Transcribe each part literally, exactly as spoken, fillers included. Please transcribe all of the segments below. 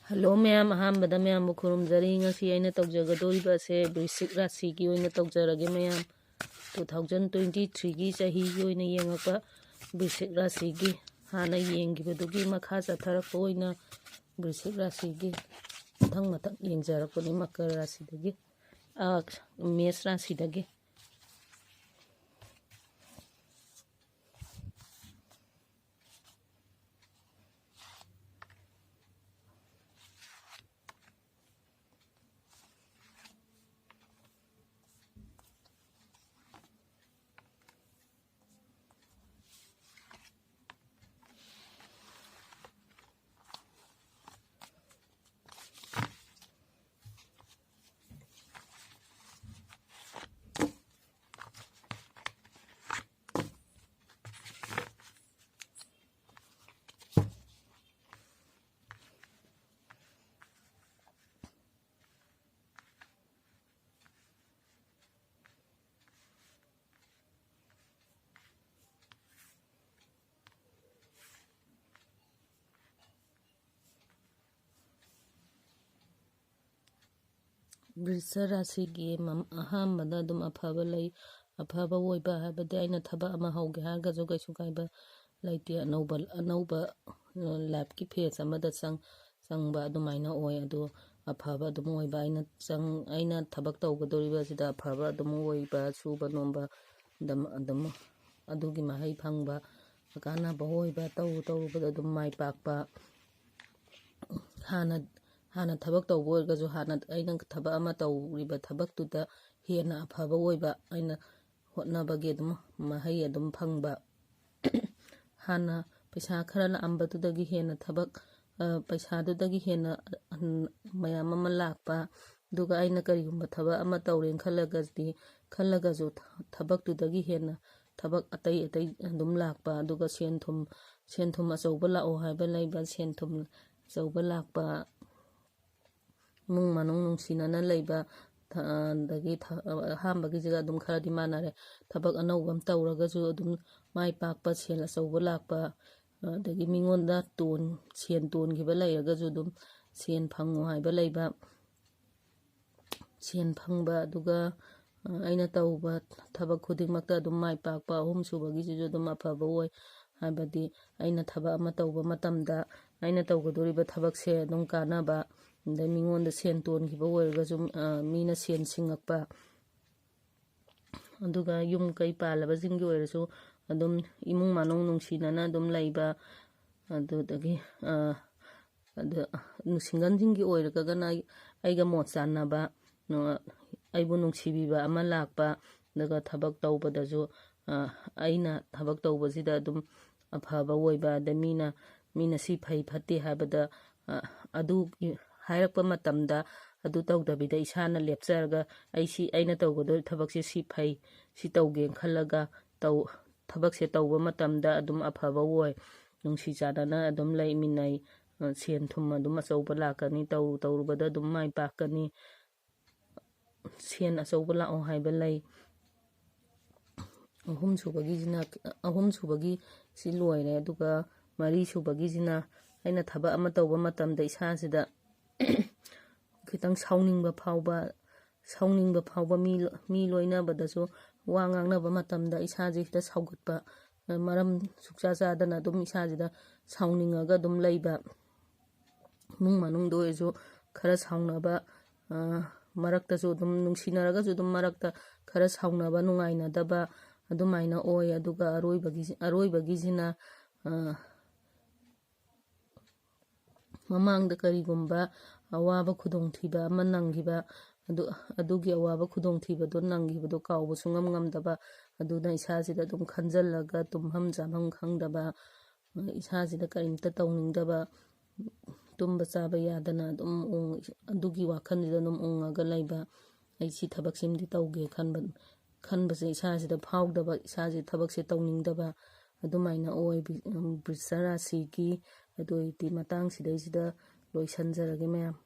Hello ꯃꯌꯥꯝ, ꯑꯍꯥꯟꯕꯗ ꯃꯌꯥꯝꯕꯨ ꯈꯨꯔꯨꯝꯖꯔꯤ꯫ ꯉꯁꯤ ꯑꯩꯅ ꯇꯧꯖꯒꯗꯧꯔꯤꯕ ꯑꯁꯦ ꯕ꯭ꯔꯤꯁꯤꯛ ꯔꯥꯁꯤꯒꯤ ꯑꯣꯏꯅ ꯇꯧꯖꯔꯒꯦ ꯃꯌꯥꯝ꯫ ꯇꯨ ꯊꯥꯎꯖꯟ ꯇ꯭ꯋꯦꯟꯇꯤ ꯊ꯭ꯔꯤꯒꯤ ꯆꯍꯤꯒꯤ ꯑꯣꯏꯅ ꯌꯦꯡꯉꯛꯄ ꯕ꯭ꯔꯤꯁꯤꯛ ꯔꯥꯁꯤꯒꯤ, ꯍꯥꯟꯅ ꯌꯦꯡꯈꯤꯕꯗꯨꯒꯤ ꯃꯈꯥ ꯆꯠꯊꯔꯛꯄ ꯑꯣꯏꯅ ꯕ꯭ꯔꯤꯁꯤꯛ ꯔꯥꯁꯤꯒꯤ ꯃꯊꯪ ꯃꯊꯪ ꯌꯦꯡꯖꯔꯛꯄꯅꯤ꯫ ꯃꯀꯔ ꯔꯥꯁꯤꯗꯒꯤ, ꯑ, ꯃꯦꯁ ꯔꯥꯁꯤꯗꯒꯤ꯫ ꯕ꯭ꯔꯤꯁ ꯔꯥꯁꯤꯒꯤ ꯃꯝ-, ꯑꯍꯥꯟꯕꯗ ꯑꯗꯨꯝ ꯑꯐꯕ ꯂꯩ꯫ ꯑꯐꯕ ꯑꯣꯏꯕ ꯍꯥꯏꯕꯗꯤ ꯑꯩꯅ ꯊꯕꯛ ꯑꯃ ꯍꯧꯒꯦ ꯍꯥꯏꯔꯒꯁꯨ ꯀꯩꯁꯨ ꯀꯥꯏꯕ ꯂꯩꯇꯦ꯫ ꯑꯅꯧꯕ, ꯑꯅꯧꯕ, ꯑ, ꯂꯥꯏꯐꯀꯤ ꯐꯦꯖ ꯑꯃꯗ ꯆꯪ-, ꯆꯪꯕ ꯑꯗꯨꯃꯥꯏꯅ ꯑꯣꯏ꯫ ꯑꯗꯨ ꯑꯐꯕ ꯑꯗꯨꯝ ꯑꯣꯏꯕ, ꯑꯩꯅ ꯆꯪ-, ꯑꯩꯅ ꯊꯕꯛ ꯇꯧꯒꯗꯧꯔꯤꯕ ꯑꯁꯤꯗ ꯑꯐꯕ ꯑꯗꯨꯝ ꯑꯣꯏꯕ, ꯁꯨꯕ ꯅꯣꯝꯕ ꯑꯗꯨꯝ, ꯑꯗꯨꯝ ꯑꯗꯨꯒꯤ ꯃꯍꯩ ꯐꯪꯕ, ꯀꯥꯟꯅꯕ ꯑꯣꯏꯕ, ꯇꯧꯔꯨ ꯇꯧꯔꯨꯕꯗ ꯑꯗꯨꯝ ꯃꯥꯏ ꯄꯥꯛꯄ꯫ ꯍꯥꯟꯅ, ꯍꯥꯟꯅ ꯊꯕꯛ ꯇꯧꯕ ꯑꯣꯏꯔꯒꯁꯨ, ꯍꯥꯟꯅ ꯑꯩꯅ ꯊꯕꯛ ꯑꯃ ꯇꯧꯔꯤꯕ ꯊꯕꯛꯇꯨꯗ ꯍꯦꯟꯅ ꯑꯐꯕ ꯑꯣꯏꯕ, ꯑꯩꯅ ꯍꯣꯠꯅꯕꯒꯤ ꯑꯗꯨꯝ ꯃꯍꯩ ꯑꯗꯨꯝ ꯐꯪꯕ꯫ ꯍꯥꯟꯅ ꯄꯩꯁꯥ ꯈꯔ ꯂꯥꯛꯑꯝꯕꯗꯨꯗꯒꯤ ꯍꯦꯟꯅ ꯊꯕꯛ, ꯑ, ꯄꯩꯁꯥꯗꯨꯗꯒꯤ ꯍꯦꯟꯅ, ꯑ, ꯃꯌꯥꯝ ꯑꯃ ꯂꯥꯛꯄ꯫ ꯑꯗꯨꯒ ꯑꯩꯅ ꯀꯔꯤꯒꯨꯝꯕ ꯊꯕꯛ ꯑꯃ ꯇꯧꯔꯦꯅ ꯈꯜꯂꯒꯗꯤ, ꯈꯜꯂꯒꯁꯨ ꯊ-, ꯊꯕꯛꯇꯨꯗꯒꯤ ꯍꯦꯟꯅ ꯊꯕꯛ ꯑꯇꯩ ꯑꯇꯩ ꯑꯗꯨꯝ ꯂꯥꯛꯄ꯫ ꯑꯗꯨꯒ ꯁꯦꯟ ꯊꯨꯝ, ꯁꯦꯟ ꯊꯨꯝ ꯑꯆꯧꯕ ꯂꯥꯛꯑꯣ ꯍꯥꯏꯕ ꯂꯩꯕ, ꯁꯦꯟ ꯊꯨꯝ ꯑꯆꯧꯕ ꯂꯥꯛꯄ꯫ ꯏꯃꯨꯡ ꯃꯅꯨꯡ ꯅꯨꯡꯁꯤꯅꯅ ꯂꯩꯕ, ꯊ-, ꯑꯗꯒꯤ ꯊ-, ꯑꯍꯥꯟꯕꯒꯤꯁꯤꯒ ꯑꯗꯨꯝ ꯈꯔꯗꯤ ꯃꯥꯟꯅꯔꯦ꯫ ꯊꯕꯛ ꯑꯅꯧꯕ ꯑꯃ ꯇꯧꯔꯒꯁꯨ ꯑꯗꯨꯝ ꯃꯥꯏ ꯄꯥꯛꯄ, ꯁꯦꯜ ꯑꯆꯧꯕ ꯂꯥꯛꯄ, ꯑꯗꯒꯤ ꯃꯤꯉꯣꯟꯗ ꯇꯣꯟ-, ꯁꯦꯟ ꯇꯣꯟꯈꯤꯕ ꯂꯩꯔꯒꯁꯨ ꯑꯗꯨꯝ ꯁꯦꯟ ꯐꯪꯉꯣ ꯍꯥꯏꯕ ꯂꯩꯕ, ꯁꯦꯟ ꯐꯪꯕ, ꯑꯗꯨꯒ ꯑꯩꯅ ꯇꯧꯕ ꯊꯕꯛ ꯈꯨꯗꯤꯡꯃꯛꯇ ꯑꯗꯨꯝ ꯃꯥꯏ ꯄꯥꯛꯄ꯫ ꯑꯍꯨꯝ ꯁꯨꯕꯒꯤꯁꯤꯁꯨ ꯑꯗꯨꯝ ꯑꯐꯕ ꯑꯣꯏ, ꯍꯥꯏꯕꯗꯤ ꯑꯩꯅ ꯊꯕꯛ ꯑꯃ ꯇꯧꯕ ꯃꯇꯝꯗ ꯑꯩꯅ ꯇꯧꯒꯗꯧꯔꯤꯕ ꯊꯕꯛꯁꯦ ꯑꯗꯨꯝ ꯀꯥꯟꯅꯕ, ꯑꯗꯩ ꯃꯤꯉꯣꯟꯗ ꯁꯦꯟ ꯇꯣꯟꯈꯤꯕ ꯑꯣꯏꯔꯒꯁꯨ ꯃꯤꯅ ꯁꯦꯟ ꯁꯤꯡꯉꯛꯄ, ꯑꯗꯨꯒ ꯌꯨꯝ ꯀꯩ ꯄꯥꯜꯂꯕꯁꯤꯡꯒꯤ ꯑꯣꯏꯔꯁꯨ ꯑꯗꯨꯝ ꯏꯃꯨꯡ ꯃꯅꯨꯡ ꯅꯨꯡꯁꯤꯅꯅ ꯑꯗꯨꯝ ꯂꯩꯕ, ꯑꯗꯨꯗꯒꯤ ꯑꯗꯨ ꯁꯤꯡꯒꯜꯁꯤꯡꯒꯤ ꯑꯣꯏꯔꯒꯅ ꯑꯩꯒ ꯃꯣꯠ ꯆꯥꯟꯅꯕ, ꯑꯩꯕꯨ ꯅꯨꯡꯁꯤꯕꯤꯕ ꯑꯃ ꯂꯥꯛꯄ, ꯑꯗꯨꯒ ꯊꯕꯛ ꯇꯧꯕꯗꯁꯨ ꯑꯩꯅ ꯊꯕꯛ ꯇꯧꯕꯁꯤꯗ ꯑꯗꯨꯝ ꯑꯐꯕ ꯑꯣꯏꯕ, ꯑꯗ ꯃꯤꯅ ꯃꯤꯅ ꯁꯤ ꯐꯩ ꯐꯠꯇꯦ ꯍꯥꯏꯕꯗ ꯑꯗꯨ ꯍꯥꯏꯔꯛꯄ ꯃꯇꯝꯗ ꯑꯗꯨ ꯇꯧꯗꯕꯤꯗ ꯏꯁꯥꯅ ꯂꯦꯞꯆꯔꯒ ꯑꯩ ꯁꯤ ꯑꯩꯅ ꯇꯧꯒꯗꯧꯔꯤꯕ ꯊꯕꯛꯁꯦ ꯁꯤ ꯐꯩ, ꯁꯤ ꯇꯧꯒꯦꯅ ꯈꯜꯂꯒ ꯇꯧ ꯊꯕꯛꯁꯦ ꯇꯧꯕ ꯃꯇꯝꯗ ꯑꯗꯨꯝ ꯑꯐꯕ ꯑꯣꯏ, ꯅꯨꯡꯁꯤ ꯆꯥꯟꯅꯅ ꯑꯗꯨꯝ ꯂꯩꯃꯤꯟꯅꯩ꯫ ꯁꯦꯟ ꯊꯨꯝ ꯑꯗꯨꯝ ꯑꯆꯧꯕ ꯂꯥꯛꯀꯅꯤ, ꯇꯧꯔꯨ ꯇꯧꯔꯨꯕꯗ ꯑꯗꯨꯝ ꯃꯥꯏ ꯄꯥꯛꯀꯅꯤ꯫ ꯁꯦꯟ ꯑꯆꯧꯕ ꯂꯥꯛꯑꯣ ꯍꯥꯏꯕ ꯂꯩ꯫ ꯑꯍꯨꯝ ꯁꯨꯕꯒꯤꯁꯤꯅ, ꯑꯍꯨꯝ ꯁꯨꯕꯒꯤ ꯁꯤ ꯂꯣꯏꯔꯦ꯫ ꯑꯗꯨꯒ ꯃꯔꯤ ꯁꯨꯕꯒꯤꯁꯤꯅ ꯑꯩꯅ ꯊꯕꯛ ꯑꯃ ꯇꯧꯕ ꯃꯇꯝꯗ ꯏꯁꯥꯁꯤꯗ ꯈꯤꯇꯪ ꯁꯥꯎꯅꯤꯡꯕ ꯐꯥꯎꯕ, ꯁꯥꯎꯅꯤꯡꯕ ꯐꯥꯎꯕ ꯃꯤ, ꯃꯤ ꯂꯣꯏꯅꯕꯗꯁꯨ ꯋꯥ ꯉꯥꯡꯅꯕ ꯃꯇꯝꯗ ꯏꯁꯥꯁꯦ ꯈꯤꯇꯪ ꯁꯥꯎꯒꯠꯄ, ꯃꯔꯝ ꯁꯨꯛꯆꯥ ꯆꯥꯗꯅ ꯑꯗꯨꯝ ꯏꯁꯥꯁꯤꯗ ꯁꯥꯎꯅꯤꯡꯉꯒ ꯑꯗꯨꯝ ꯂꯩꯕ꯫ ꯏꯃꯨꯡ ꯃꯅꯨꯡꯗ ꯑꯣꯏꯔꯁꯨ ꯈꯔ ꯁꯥꯎꯅꯕ, ꯃꯔꯛꯇꯁꯨ ꯑꯗꯨꯝ ꯅꯨꯡꯁꯤꯅꯔꯒꯁꯨ ꯑꯗꯨꯝ ꯃꯔꯛꯇ ꯈꯔ ꯁꯥꯎꯅꯕ, ꯅꯨꯡꯉꯥꯏꯅꯗꯕ ꯑꯗꯨꯃꯥꯏꯅ ꯑꯣꯏ꯫ ꯑꯗꯨꯒ ꯑꯔꯣꯏꯕꯒꯤ, ꯑꯔꯣꯏꯕꯒꯤꯁꯤꯅ ꯃꯃꯥꯡꯗ ꯀꯔꯤꯒꯨꯝꯕ ꯑꯋꯥꯕ ꯈꯨꯗꯣꯡꯊꯤꯕ ꯑꯃ ꯅꯪꯈꯤꯕ, ꯑꯗꯨ, ꯑꯗꯨꯒꯤ ꯑꯋꯥꯕ ꯈꯨꯗꯣꯡꯊꯤꯕꯗꯣ ꯅꯪꯈꯤꯕꯗꯣ ꯀꯥꯎꯕ ꯁꯨꯡꯉꯝ ꯉꯝꯗꯕ, ꯑꯗꯨꯅ ꯏꯁꯥꯁꯤꯗ ꯑꯗꯨꯝ ꯈꯟꯖꯜꯂꯒ ꯇꯨꯝꯐꯝ ꯆꯥꯐꯝ ꯈꯪꯗꯕ, ꯏꯁꯥꯁꯤꯗ ꯀꯔꯤꯝꯇ ꯇꯧꯅꯤꯡꯗꯕ, ꯇꯨꯝꯕ ꯆꯥꯕ ꯌꯥꯗꯅ ꯑꯗꯨꯝ ꯎꯪ-, ꯑꯗꯨꯒꯤ ꯋꯥꯈꯜꯁꯤꯗ ꯑꯗꯨꯝ ꯎꯪꯉꯒ ꯂꯩꯕ꯫ ꯑꯩ ꯁꯤ ꯊꯕꯛꯁꯤꯃꯗꯤ ꯇꯧꯒꯦ ꯈꯟꯕ, ꯈꯟꯕꯁꯦ ꯏꯁꯥꯁꯤꯗ ꯐꯥꯎꯗꯕ, ꯏꯁꯥꯁꯤ ꯊꯕꯛꯁꯦ ꯇꯧꯅꯤꯡꯗꯕ ꯑꯗꯨꯃꯥꯏꯅ ꯑꯣꯏ꯫ ꯕ꯭ꯔꯤ-, ꯕ꯭ꯔꯤꯁ ꯔꯥꯁꯤꯒꯤ ꯑꯗꯨ ꯑꯣꯏꯔꯗꯤ ꯃꯇꯥꯡꯁꯤꯗꯩꯁꯤꯗ ꯂꯣꯏꯁꯟꯖꯔꯒꯦ ꯃꯌꯥꯝ꯫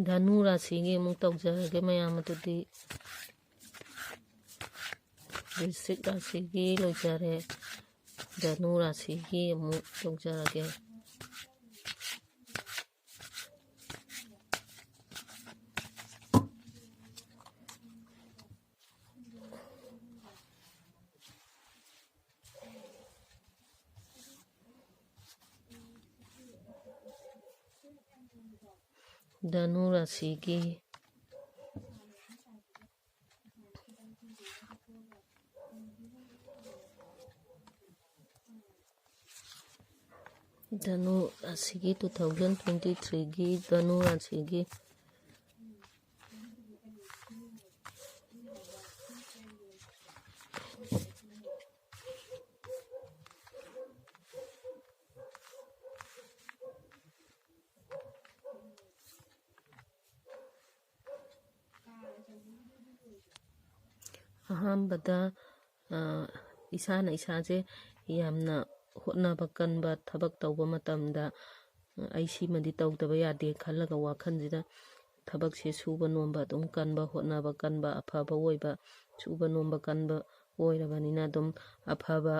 ꯙꯅꯨ ꯔꯥꯁꯤꯒꯤ ꯑꯃꯨꯛ ꯇꯧꯖꯔꯒꯦ ꯃꯌꯥꯝ꯫ ꯑꯗꯨꯗꯤ ꯕꯤꯁꯤꯛ ꯔꯥꯁꯤꯒꯤ ꯂꯣꯏꯖꯔꯦ꯫ ꯙꯅꯨ ꯔꯥꯁꯤꯒꯤ ꯑꯃꯨꯛ ꯇꯧꯖꯔꯒꯦ꯫ ꯙꯅꯨ ꯔꯥꯁꯤꯒꯤ ꯙꯅꯨ ꯔꯥꯁꯤꯒꯤ, two thousand twenty threeꯒꯤ ꯙꯅꯨ ꯔꯥꯁꯤꯒꯤ ꯑꯍꯥꯟꯕꯗ, ꯑ, ꯏꯁꯥꯅ ꯏꯁꯥꯁꯦ ꯌꯥꯝꯅ ꯍꯣꯠꯅꯕ ꯀꯟꯕ, ꯊꯕꯛ ꯇꯧꯕ ꯃꯇꯝꯗ, ꯑ, "ꯑꯩ ꯁꯤꯃꯗꯤ ꯇꯧꯗꯕ ꯌꯥꯗꯦ" ꯈꯜꯂꯒ ꯋꯥꯈꯜꯁꯤꯗ ꯊꯕꯛꯁꯦ ꯁꯨꯕ ꯅꯣꯝꯕ ꯑꯗꯨꯝ ꯀꯟꯕ, ꯍꯣꯠꯅꯕ ꯀꯟꯕ, ꯑꯐꯕ ꯑꯣꯏꯕ, ꯁꯨꯕ ꯅꯣꯝꯕ ꯀꯟꯕ ꯑꯣꯏꯔꯕꯅꯤꯅ ꯑꯗꯨꯝ ꯑꯐꯕ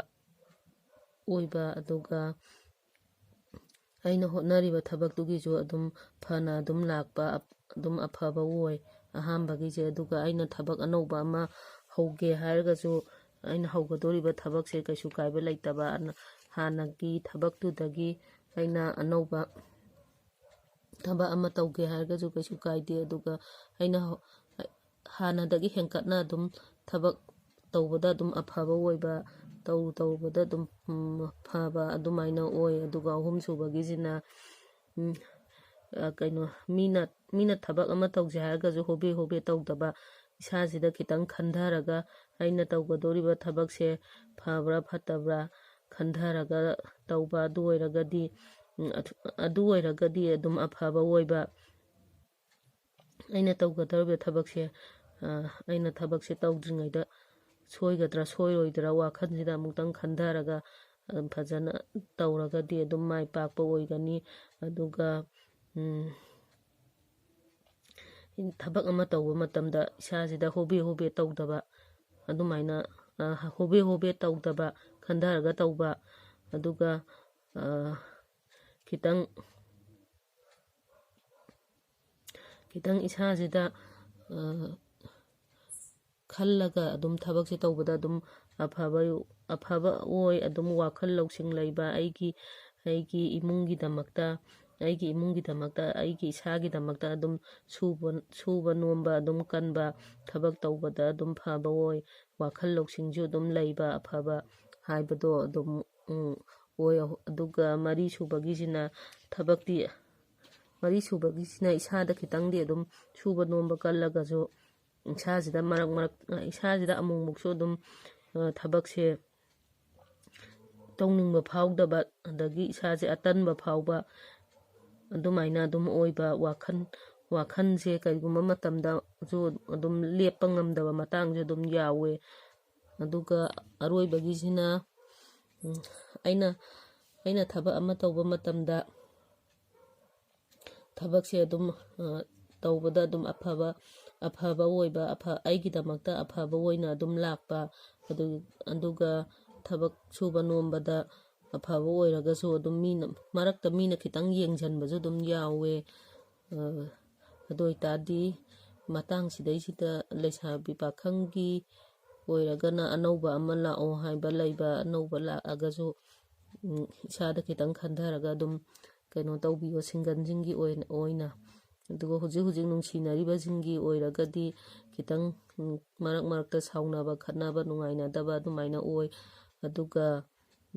ꯑꯣꯏꯕ, ꯑꯗꯨꯒ ꯑꯩꯅ ꯍꯣꯠꯅꯔꯤꯕ ꯊꯕꯛꯇꯨꯒꯤꯁꯨ ꯑꯗꯨꯝ ꯐꯅ ꯑꯗꯨꯝ ꯂꯥꯛꯄ, ꯑꯞ-, ꯑꯗꯨꯝ ꯑꯐꯕ ꯑꯣꯏ ꯑꯍꯥꯟꯕꯒꯤꯁꯦ꯫ ꯑꯗꯨꯒ ꯑꯩꯅ ꯊꯕꯛ ꯑꯅꯧꯕ ꯑꯃ ꯍꯧꯒꯦ ꯍꯥꯏꯔꯒꯁꯨ, ꯑꯩꯅ ꯍꯧꯒꯗꯧꯔꯤꯕ ꯊꯕꯛꯁꯦ ꯀꯩꯁꯨ ꯀꯥꯏꯕ ꯂꯩꯇꯕ, ꯑꯅ-, ꯍꯥꯟꯅꯒꯤ ꯊꯕꯛꯇꯨꯗꯒꯤ ꯑꯩꯅ ꯑꯅꯧꯕ ꯊꯕꯛ ꯑꯃ ꯇꯧꯒꯦ ꯍꯥꯏꯔꯒꯁꯨ ꯀꯩꯁꯨ ꯀꯥꯏꯗꯦ꯫ ꯑꯗꯨꯒ ꯑꯩꯅ ꯍꯧ-, ꯍꯥꯟꯅꯗꯒꯤ ꯍꯦꯟꯀꯠꯅ ꯑꯗꯨꯝ ꯊꯕꯛ ꯇꯧꯕꯗ ꯑꯗꯨꯝ ꯑꯐꯕ ꯑꯣꯏꯕ, ꯇꯧꯔꯨ ꯇꯧꯔꯨꯕꯗ ꯑꯗꯨꯝ, ꯎꯝ, ꯐꯕ ꯑꯗꯨꯃꯥꯏꯅ ꯑꯣꯏ꯫ ꯑꯗꯨꯒ ꯑꯍꯨꯝꯁꯨꯕꯒꯤꯁꯤꯅ, ꯎꯝ, ꯑ, ꯀꯩꯅꯣ, ꯃꯤꯅ, ꯃꯤꯅ ꯊꯕꯛ ꯑꯃ ꯇꯧꯁꯦ ꯍꯥꯏꯔꯒꯁꯨ ꯍꯣꯕꯦ ꯍꯣꯕꯦ ꯇꯧꯗꯕ, ꯏꯁꯥꯁꯤꯗ ꯈꯤꯇꯪ ꯈꯟꯊꯔꯒ ꯑꯩꯅ ꯇꯧꯒꯗꯧꯔꯤꯕ ꯊꯕꯛꯁꯦ ꯐꯕ꯭ꯔꯥ ꯐꯠꯇꯕ꯭ꯔꯥ ꯈꯟꯊꯔꯒ ꯇꯧꯕ꯫ ꯑꯗꯨ ꯑꯣꯏꯔꯒꯗꯤ, ꯎꯝ, ꯑꯗꯨ, ꯑꯗꯨ ꯑꯣꯏꯔꯒꯗꯤ ꯑꯗꯨꯝ ꯑꯐꯕ ꯑꯣꯏꯕ꯫ ꯑꯩꯅ ꯇꯧꯒꯗꯧꯔꯤꯕ ꯊꯕꯛꯁꯦ, ꯑ, ꯑꯩꯅ ꯊꯕꯛꯁꯦ ꯇꯧꯗ꯭ꯔꯤꯉꯩꯗ ꯁꯣꯏꯒꯗ꯭ꯔꯥ ꯁꯣꯏꯔꯣꯏꯗ꯭ꯔꯥ ꯋꯥꯈꯜꯁꯤꯗ ꯑꯃꯨꯛꯇꯪ ꯈꯟꯊꯔꯒ ꯑꯗꯨꯝ ꯐꯖꯅ ꯇꯧꯔꯒꯗꯤ ꯑꯗꯨꯝ ꯃꯥꯏ ꯄꯥꯛꯄ ꯑꯣꯏꯒꯅꯤ꯫ ꯑꯗꯨꯒ, ꯎꯝ, ꯊꯕꯛ ꯑꯃ ꯇꯧꯕ ꯃꯇꯝꯗ ꯏꯁꯥꯁꯤꯗ ꯍꯣꯕꯦ ꯍꯣꯕꯦ ꯇꯧꯗꯕ, ꯑꯗꯨꯃꯥꯏꯅ, ꯑ, ꯍꯣꯕꯦ ꯍꯣꯕꯦ ꯇꯧꯗꯕ, ꯈꯟꯊꯔꯒ ꯇꯧꯕ, ꯑꯗꯨꯒ, ꯑ, ꯈꯤꯇꯪ, ꯈꯤꯇꯪ ꯏꯁꯥꯁꯤꯗ, ꯑ, ꯈꯜꯂꯒ ꯑꯗꯨꯝ ꯊꯕꯛꯁꯦ ꯇꯧꯕꯗ ꯑꯗꯨꯝ ꯑꯐꯕ, ꯑꯐꯕ ꯑꯣꯏ꯫ ꯑꯗꯨꯝ ꯋꯥꯈꯜ ꯂꯧꯁꯤꯡ ꯂꯩꯕ, ꯑꯩꯒꯤ, ꯑꯩꯒꯤ ꯏꯃꯨꯡꯒꯤꯗꯃꯛꯇ, ꯑꯩꯒꯤ ꯏꯃꯨꯡꯒꯤꯗꯃꯛꯇ, ꯑꯩꯒꯤ ꯏꯁꯥꯒꯤꯗꯃꯛꯇ ꯑꯗꯨꯝ ꯁꯨꯕ, ꯁꯨꯕ ꯅꯣꯝꯕ ꯑꯗꯨꯝ ꯀꯟꯕ, ꯊꯕꯛ ꯇꯧꯕꯗ ꯑꯗꯨꯝ ꯐꯕ ꯑꯣꯏ꯫ ꯋꯥꯈꯜ ꯂꯧꯁꯤꯡꯁꯨ ꯑꯗꯨꯝ ꯂꯩꯕ, ꯑꯐꯕ ꯍꯥꯏꯕꯗꯣ ꯑꯗꯨꯝ, ꯎꯝ, ꯑꯣꯏ꯫ ꯑꯗꯨꯒ ꯃꯔꯤ ꯁꯨꯕꯒꯤꯁꯤꯅ ꯊꯕꯛꯇꯤ, ꯃꯔꯤ ꯁꯨꯕꯒꯤꯁꯤꯅ ꯏꯁꯥꯗ ꯈꯤꯇꯪꯗꯤ ꯑꯗꯨꯝ ꯁꯨꯕ ꯅꯣꯝꯕ ꯀꯜꯂꯒꯁꯨ, ꯏꯁꯥꯁꯤꯗ ꯃꯔꯛ ꯃꯔꯛ, ꯏꯁꯥꯁꯤꯗ ꯑꯃꯨꯛꯃꯨꯛꯁꯨ ꯑꯗꯨꯝ, ꯑ, ꯊꯕꯛꯁꯦ ꯇꯧꯅꯤꯡꯕ ꯐꯥꯎꯗꯕ, ꯑꯗꯒꯤ ꯏꯁꯥꯁꯦ ꯑꯇꯟꯕ ꯐꯥꯎꯕ, ꯑꯗꯨꯃꯥꯏꯅ ꯑꯗꯨꯝ ꯑꯣꯏꯕ, ꯋꯥꯈꯜ, ꯋꯥꯈꯜꯁꯦ ꯀꯔꯤꯒꯨꯝꯕ ꯃꯇꯝꯗꯁꯨ ꯑꯗꯨꯝ ꯂꯦꯞꯄ ꯉꯝꯗꯕ ꯃꯇꯥꯡꯁꯨ ꯑꯗꯨꯝ ꯌꯥꯎꯋꯦ꯫ ꯑꯗꯨꯒ ꯑꯔꯣꯏꯕꯒꯤꯁꯤꯅ, ꯎꯝ, ꯑꯩꯅ, ꯑꯩꯅ ꯊꯕꯛ ꯑꯃ ꯇꯧꯕ ꯃꯇꯝꯗ ꯊꯕꯛꯁꯦ ꯑꯗꯨꯝ, ꯑ, ꯇꯧꯕꯗ ꯑꯗꯨꯝ ꯑꯐꯕ, ꯑꯐꯕ ꯑꯣꯏꯕ, ꯑꯐ-, ꯑꯩꯒꯤꯗꯃꯛꯇ ꯑꯐꯕ ꯑꯣꯏꯅ ꯑꯗꯨꯝ ꯂꯥꯛꯄ, ꯑꯗꯨ, ꯑꯗꯨꯒ ꯊꯕꯛ ꯁꯨꯕ ꯅꯣꯝꯕꯗ ꯑꯐꯕ ꯑꯣꯏꯔꯒꯁꯨ ꯑꯗꯨꯝ ꯃꯤꯅ, ꯃꯔꯛꯇ ꯃꯤꯅ ꯈꯤꯇꯪ ꯌꯦꯡꯁꯤꯟꯕꯁꯨ ꯑꯗꯨꯝ ꯌꯥꯎꯋꯦ꯫ ꯑ, ꯑꯗꯨ ꯑꯣꯏꯇꯥꯔꯗꯤ ꯃꯇꯥꯡꯁꯤꯗꯩꯁꯤꯗ ꯂꯩꯁꯥꯕꯤ ꯄꯥꯈꯪꯒꯤ ꯑꯣꯏꯔꯒꯅ ꯑꯅꯧꯕ ꯑꯃ ꯂꯥꯛꯑꯣ ꯍꯥꯏꯕ ꯂꯩꯕ, ꯑꯅꯧꯕ ꯂꯥꯛꯑꯒꯁꯨ, ꯎꯝ, ꯏꯁꯥꯗ ꯈꯤꯇꯪ ꯈꯟꯊꯔꯒ ꯑꯗꯨꯝ ꯀꯩꯅꯣ ꯇꯧꯕꯤꯌꯣ, ꯁꯤꯡꯒꯜꯁꯤꯡꯒꯤ ꯑꯣꯏꯅ, ꯑꯣꯏꯅ꯫ ꯑꯗꯨꯒ ꯍꯧꯖꯤꯛ ꯍꯧꯖꯤꯛ ꯅꯨꯡꯁꯤꯅꯔꯤꯕꯁꯤꯡꯒꯤ ꯑꯣꯏꯔꯒꯗꯤ ꯈꯤꯇꯪ, ꯎꯝ, ꯃꯔꯛ ꯃꯔꯛꯇ ꯁꯥꯎꯅꯕ, ꯈꯠꯅꯕ, ꯅꯨꯡꯉꯥꯏꯅꯗꯕ ꯑꯗꯨꯃꯥꯏꯅ ꯑꯣꯏ꯫ ꯑꯗꯨꯒ,